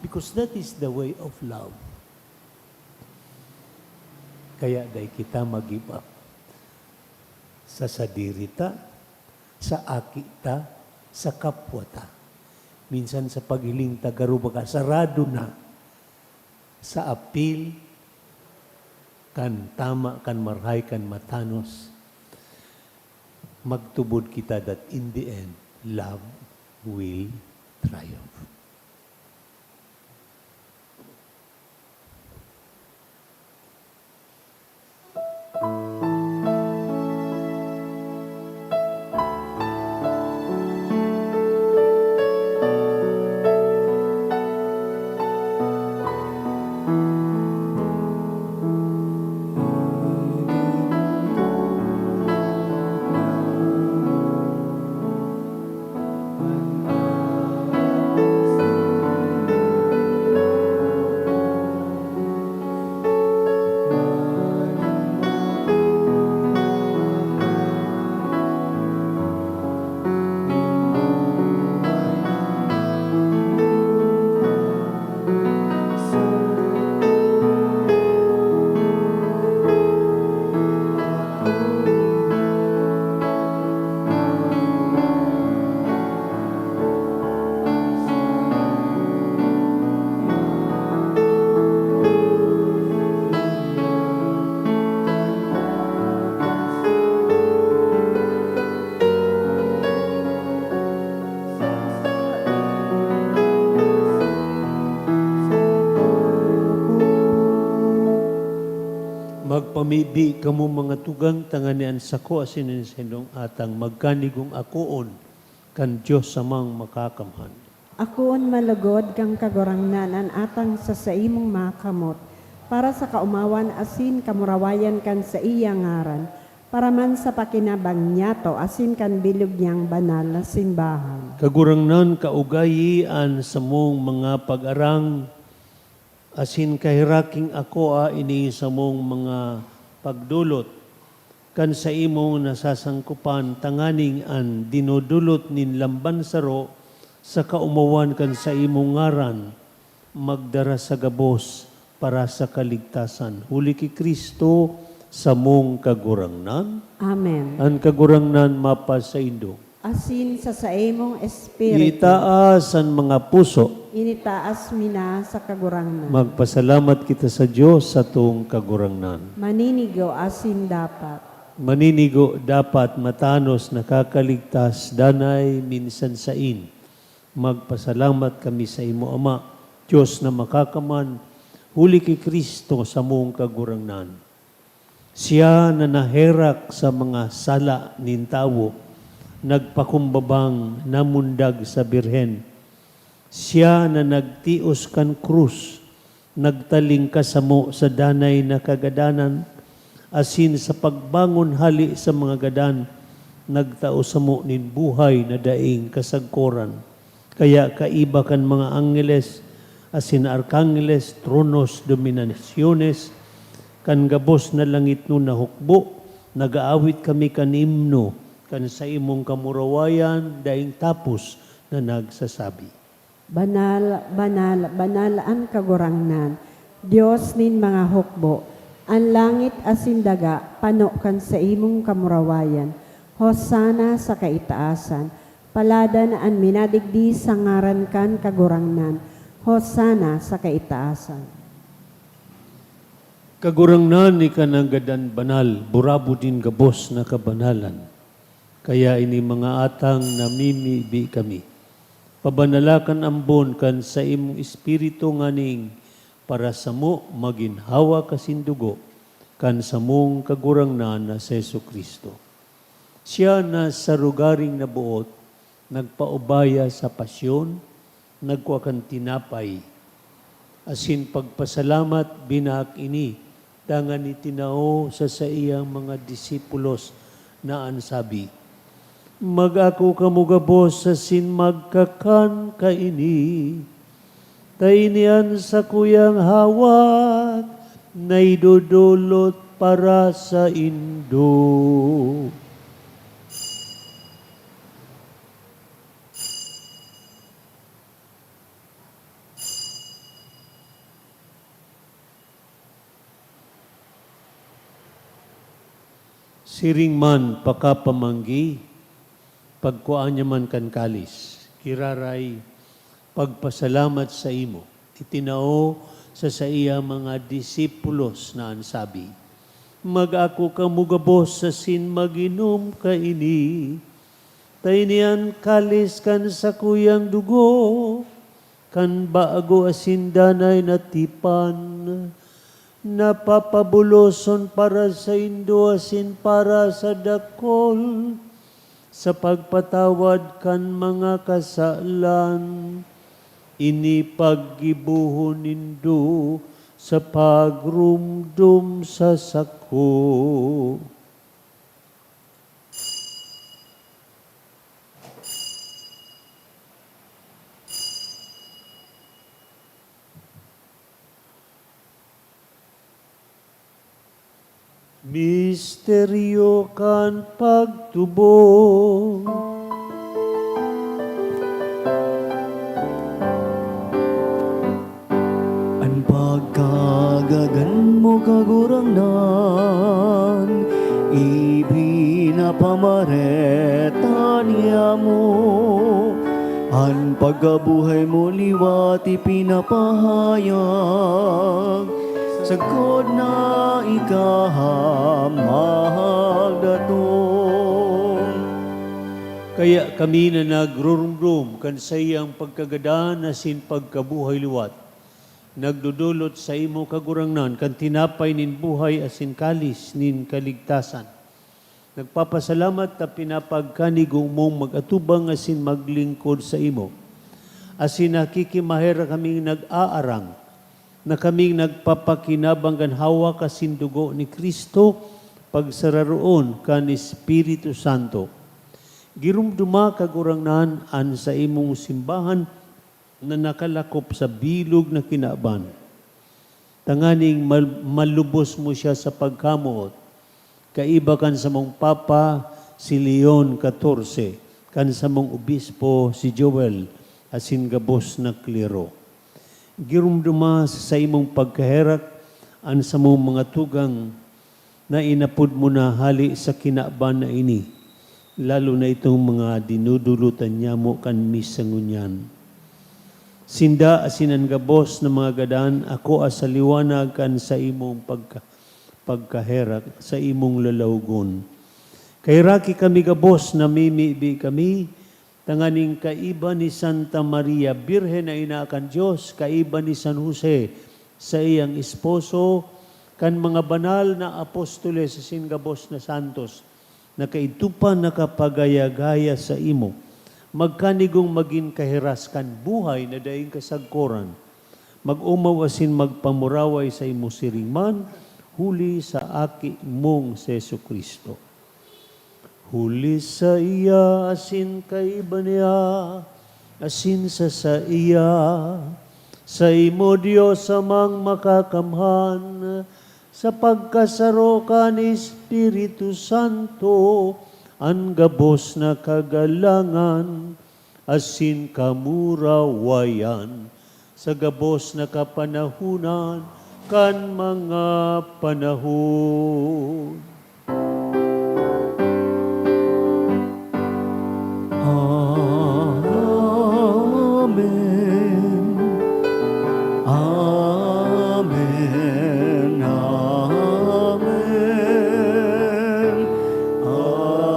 Because that is the way of love. Kaya dai kita mag-give up. Sa sadiri ta, sa aki ta, sa kapwa ta. Minsan sa paghiling ta, garo baga sarado na sa apil kan tama, kan marahay, kan matanos. Magtubod kita that in the end, love will triumph. Magpamibi kamo, mga tugang, tanganing an sako asin an saindong atang magkanigong akoon kan Dios Amang Makakamhan. Akoon malugod kan Kagurangnan an atang sa saimong mga kamot, para sa kaomawan asin kamurawayan kan saiyang ngaran, para man sa pakinabang niyato asin kan bilog niyang banal na simbahan. Kagurangnan, kaugayi an samong mga pag-arang asin kaheraking akoa ini samong mga pagdolot kan saimong nasasangkopan, tanganing an dinodolot nin lamban saro sa kaomawan kan saimong ngaran magdara sa gabos para sa kaligtasan. Huli ki Cristo, samong Kagurangnan. Amen. An Kagurangnan mapasaindo. Asin sa saimong espiritu. Itaas an mga puso. Initaas mi na sa Kagurangnan. Magpasalamat kita sa Dios, satong Kagurangnan. Maninigo asin dapat. Maninigo, dapat, matanos, nakakaligtas, danay, minsan sain. Magpasalamat kami sa imo, Ama, Dios na Makakaman, huli ki Cristo, samong Kagurangnan. Siya na naherak sa mga sala nin tawo, nagpakumbabang, namundag sa birhen. Siya na nagtios kan krus, nagtaling kasamo sa danay na kagadanan, asin sa pagbangon hale sa mga gadan, nagtao samo nin buhay na daing kasagkoran. Kaya kaiba kan mga angheles asin arkangeles, tronos, dominasyones, kan gabos na langitnon na hukbo, nag-aawit kami kan imno kan saimong kamurawayan daing tapos na nagsasabi, "Banal, banal, banal an Kagurangnan, Dios nin mga hukbo. An langit asin daga pano kan saimong kamurawayan. Hosana sa kaitaasan! Paladan an minadigdi sa ngaran kan Kagurangnan! Hosana sa kaitaasan! Kagurangnan, ika nanggadan banal, burabod nin gabos na kabanalan. Kaya ini mga atang namimibi kami, pabanala kan ambon kan saimong Espiritu nganing para samo magin hawak asin dugo kan samong Kagurangnan na si Jesu-Cristo. Siya na sa rogaring naboot nagpaubaya sa pasyon, nagkua kan tinapay, asin pagpasalamat, binaak ini, dangan itinao sa saiyang mga disipulos na an sabi, "Mag-ako kamo gabos asin magkakan kaini, ta ini an sakuyang hawak na idodolot para saindo." Siring man pakapamanggi, pagkua niya man kan kalis, giraray, pagpasalamat saimo, itinao sa saiyang mga disipulos na an sabi, "Mag-ako kamo gabos asin mag-inom kaini, ta ini an kalis kan sakuyang dugo, kan bago asin danay na tipan, na papabuloson para saindo asin para sa dakul, sa pagpatawad kan mga kasalan. Ini paggibohon nindo sa pagromdom sa sako." Misteryo kan pagtubod. An pagkagadan mo, Kagurangnan, ipinapamareta niamo. An pagkabuhay mo liwat ipinapahayag, sagkod na ika magdatong. Kaya kami na nagruromdom kan saiyang pagkagadan asin pagkabuhay liwat, nagdodolot saimo, Kagurangnan, kan tinapay nin buhay asin kalis nin kaligtasan. Nagpapasalamat ta pinapagkanigo mong mag-atubang asin maglingkod saimo, asin nakikimaherak kaming nag-aarang na kaming nagpapakinabang kan hawak asin dugo ni Cristo, pagsararoon kan Espiritu Santo. Giromdoma, Kagurangnan, an saimong simbahan na nakalakop sa bilog na kinaban, tanganing mal-, malubos mo siya sa pagkamoot, kaiba kan samong Papa, si Leon catorce, kan samong Obispo, si Joel, asin gabos na klero. Giromdoma sa saimong pagkaherak an samong mga tugang na inapod mo na hale sa kinaban na ini, lalo na itong mga dinudulutan nyamo kan misa ngunyan. Sinda asin an gabos na mga gadan akoa sa liwanag kan saimong pagka-, pagkaherak, saimong lalawgon. Kaheraki kami gabos, namimibi kami, tanganing kaiba ni Santa Maria Birhen na ina kan Dios, kaiba ni San Jose, saiyang esposo, kan mga banal na apostoles asin gabos na santos, na kaidto pa nakapagaya-gaya saimo, magkanigong magin kaheras kan buhay na daing kasagkoran, mag-omaw asin magpamuraway saimo siring man, huli sa Aki mong si Jesu-Cristo. Huli saiya asin kaiba niya, asin sa saiya, saimo, Dios Amang Makakamhan, sa pagkasaro kan Espiritu Santo, an gabos na kagalangan asin kamurawayan sa gabos na kapanahonan, kan mga panahon. Amen. Amen. Amen. Amen.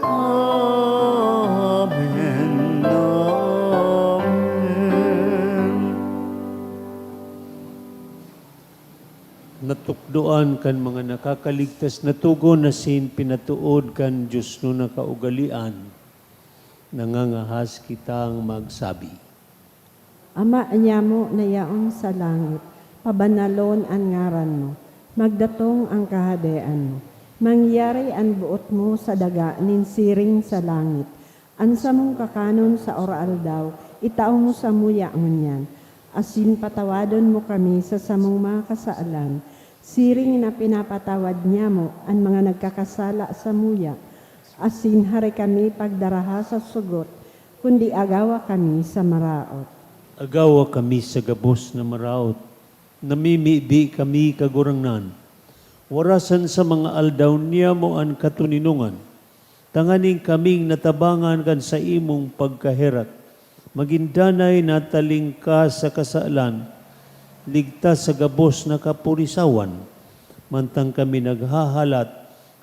Amen. Amen. Natukdoan kan mga nakakaligtas na togon asin pinatood kan diosnon na kaugalean, nangangahas kitang magsabi. Ama nyamo na yaon sa langit, pabanalon an ngaran mo. Magdatong an kahadean mo. Mangyari an boot mo sa daga nin siring sa langit. An samong kakanon sa aroaldaw, itao mo samuya ngunyan. Asin patawadon mo kami sa samong mga kasalan, siring na pinapatawad nyamo an mga nagkakasala samuya. Asin hare kami pagdaraha sa sugot, kundi agawa kami sa maraot. Agawa kami sa gabos na maraot. Namimibi kami, Kagurangnan. Warasan sa mga aldaw niyamo an katoninongan, tanganing kaming natabangan kan saimong pagkaherak, magin danay na talingkas sa kasalan, ligtas sa gabos na kapurisawan, mantang kami naghahalat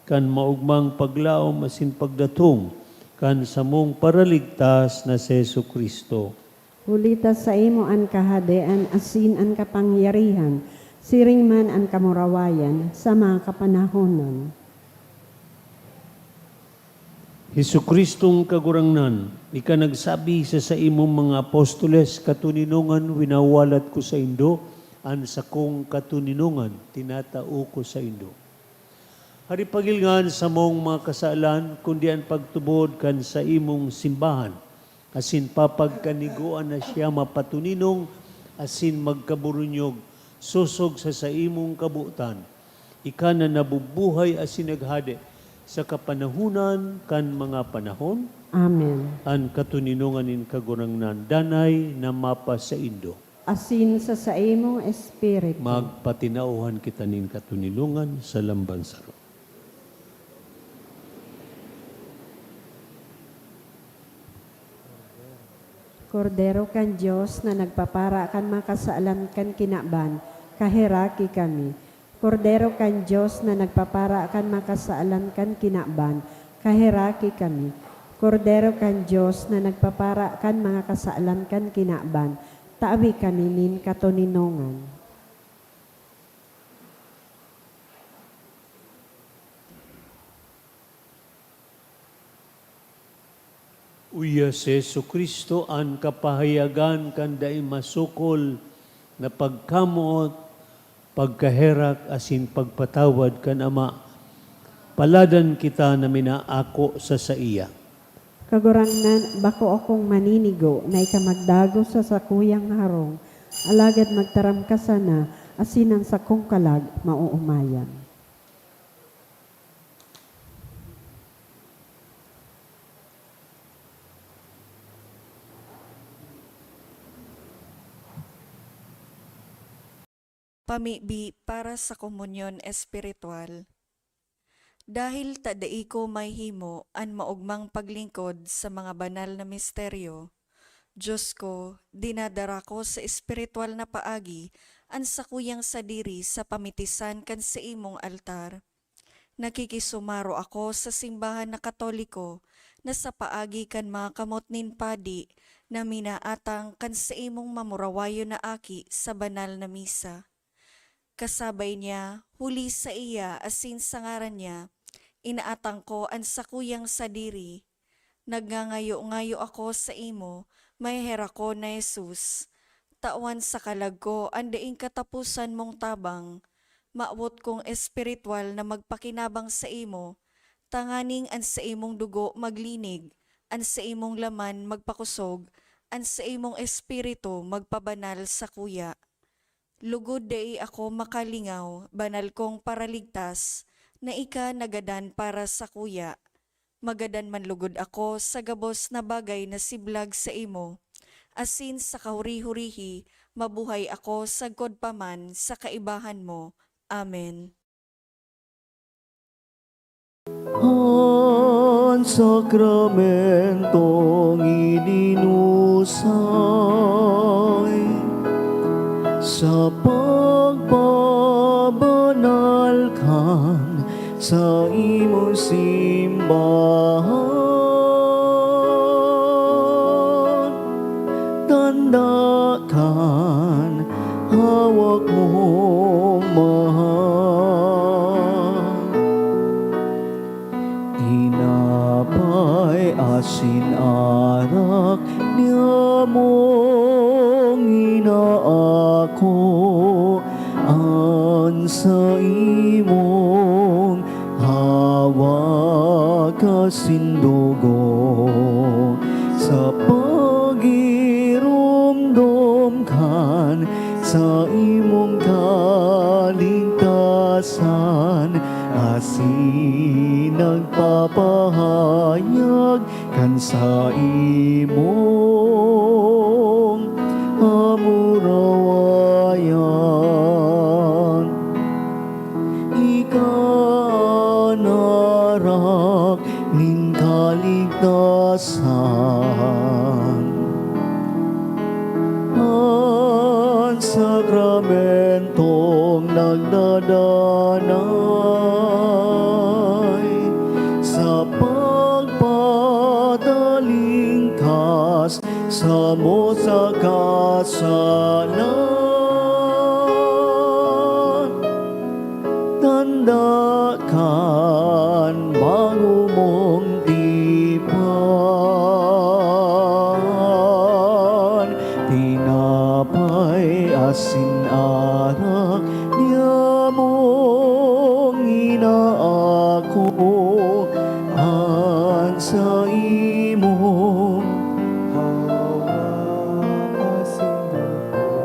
kan maogmang paglaom asin pagdatong kan samong Paraligtas na si Jesu-Cristo. Huli ta saimo an kahadean asin an kapangyarihan, siring man an kamurawayan sa mga kapanahonan. Jesu-Cristong Kagurangnan, ika nagsabi sa saimong mga apostoles, "Katoninongan winawalat ko saindo, an sakong katoninongan tinatao ko saindo." Hare pagilngan samong mga kasalan, kundi an pagtubod kan saimong simbahan, asin papagkanigoan na siya mapatoninong asin magkaburunyog sosog sa saimong kabotan. Ika na nabubuhay asin naghade sa kapanahonan kan mga panahon. Amen. An katoninongan nin Kagurangnan danay na mapasaindo. Asin sa saimong espiritu. Magpatinauhan kita nin katoninongan sa lambang saro. Kordero kan Dios na nagpapara kan mga kasalan kan kinaban, kaheraki kami. Kordero kan Dios na nagpapara kan mga kasalan kan kinaban, kaheraki kami. Kordero kan Dios na nagpapara kan mga kasalan kan kinaban, tawi kami nin katoninongan. Uya si Jesu-Cristo an kapahayagan kan dai masukol na pagkamoot, pagkaherak asin pagpatawad kan Ama. Paladan kita na minaako sa saiya. Kagurangnan, bako akong maninigo na ika magdagos sa sakuyang harong, alagad magtaram ka sana, asin an sakong kalag maoomayan. Pamibi para sa komunyon espiritual. Dahil ta dai ko mahihimo an maogmang paglingkod sa mga banal na misteryo, Dios ko, dinadara ko sa espiritual na paagi an sakuyang sadiri sa pamitisan kan saimong altar. Nakikisumaro ako sa simbahan na Katoliko na sa paagi kan mga kamot nin padi na minaatang kan saimong mamurawayon na aki sa banal na misa. Kasabay niya, huli saiya asin sa ngaran niya, inaatang ko an sakuyang sadiri. Nagngangayo-ngayo ako saimo, maheherakon na Jesus. Tawan sa kalag ko an daing kataposan mong tabang. Mawot kong espiritual na magpakinabang saimo, tanganing an saimong dugo maglinig, an saimong laman magpakosog, an saimong espiritu magpabanal sakuya. Lugod dai ako makalingaw, banal kong Paraligtas, na ika nagadan para sakuya. Magadan man lugod ako sa gabos na bagay na siblag saimo, asin sa kahuri-hurihi, mabuhay ako sagkod pa man sa kaibahan mo. Amen. An sakramentong ininusay sa pagpabanal kan saimong simbahan. Tanda kan hawak mong mahal. Tinapay asin arak niamong inaako an saimong hawak asin dugo sa pagiromdom kan saimong kaligtasan, asin nagpapahayag kan saimong kamurawayan. Ika an arak nin kaligtasan. An sakramentong nagdadanay sa pagpatalingkas samo sa kasalan. Tanda kan bago mong tipan, tinapay asin arak niamong inaako an saimong hawak asin dugo.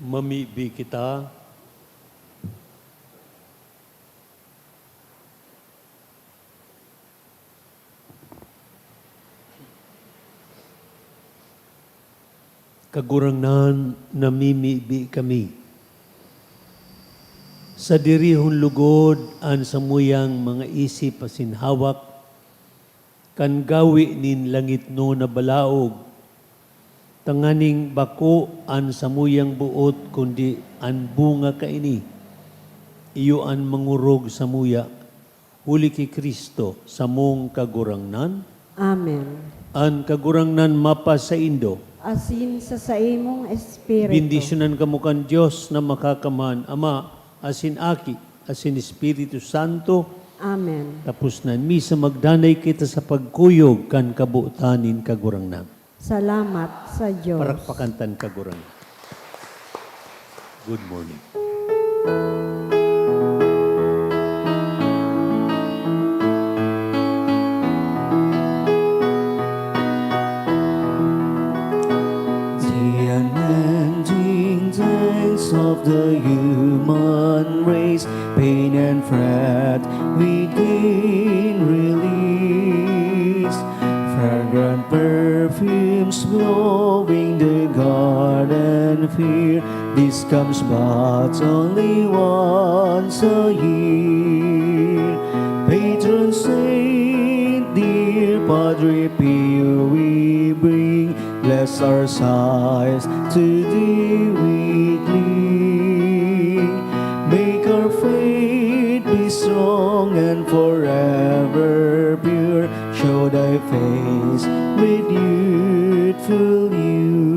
Mamibi kita. Kagurangnan, namimibi kami. Sadirihon logod an samuyang mga isip asin hawak, kan gawe nin langitnon na balaog, tanganing bako an samuyang boot, kundi an bunga kaini. Iyo an mangorog samuya, huli ki Cristo, samong Kagurangnan. Amen. An Kagurangnan mapasaindo. Asin sa saimong espiritu. Bendisyonan kamo kan Dios na Makakamhan, Ama, asin Aki, asin Espiritu Santo. Amen. Tapos na an misa, magdanay kita sa pagkuyog kan kabotan nin Kagurangnan. Salamat sa Dios. Parakpakan ta an Kagurangnan. Good morning. The unending thanks of the human race, pain and fret, we gain release. Fragrant perfumes blowing the garden fair. This comes but only once a year. Patron saint, dear Padre Pio, we bring Bless our sighs to thee we cling. Make our faith be strong and forever pure. Show thy face with youthful youth.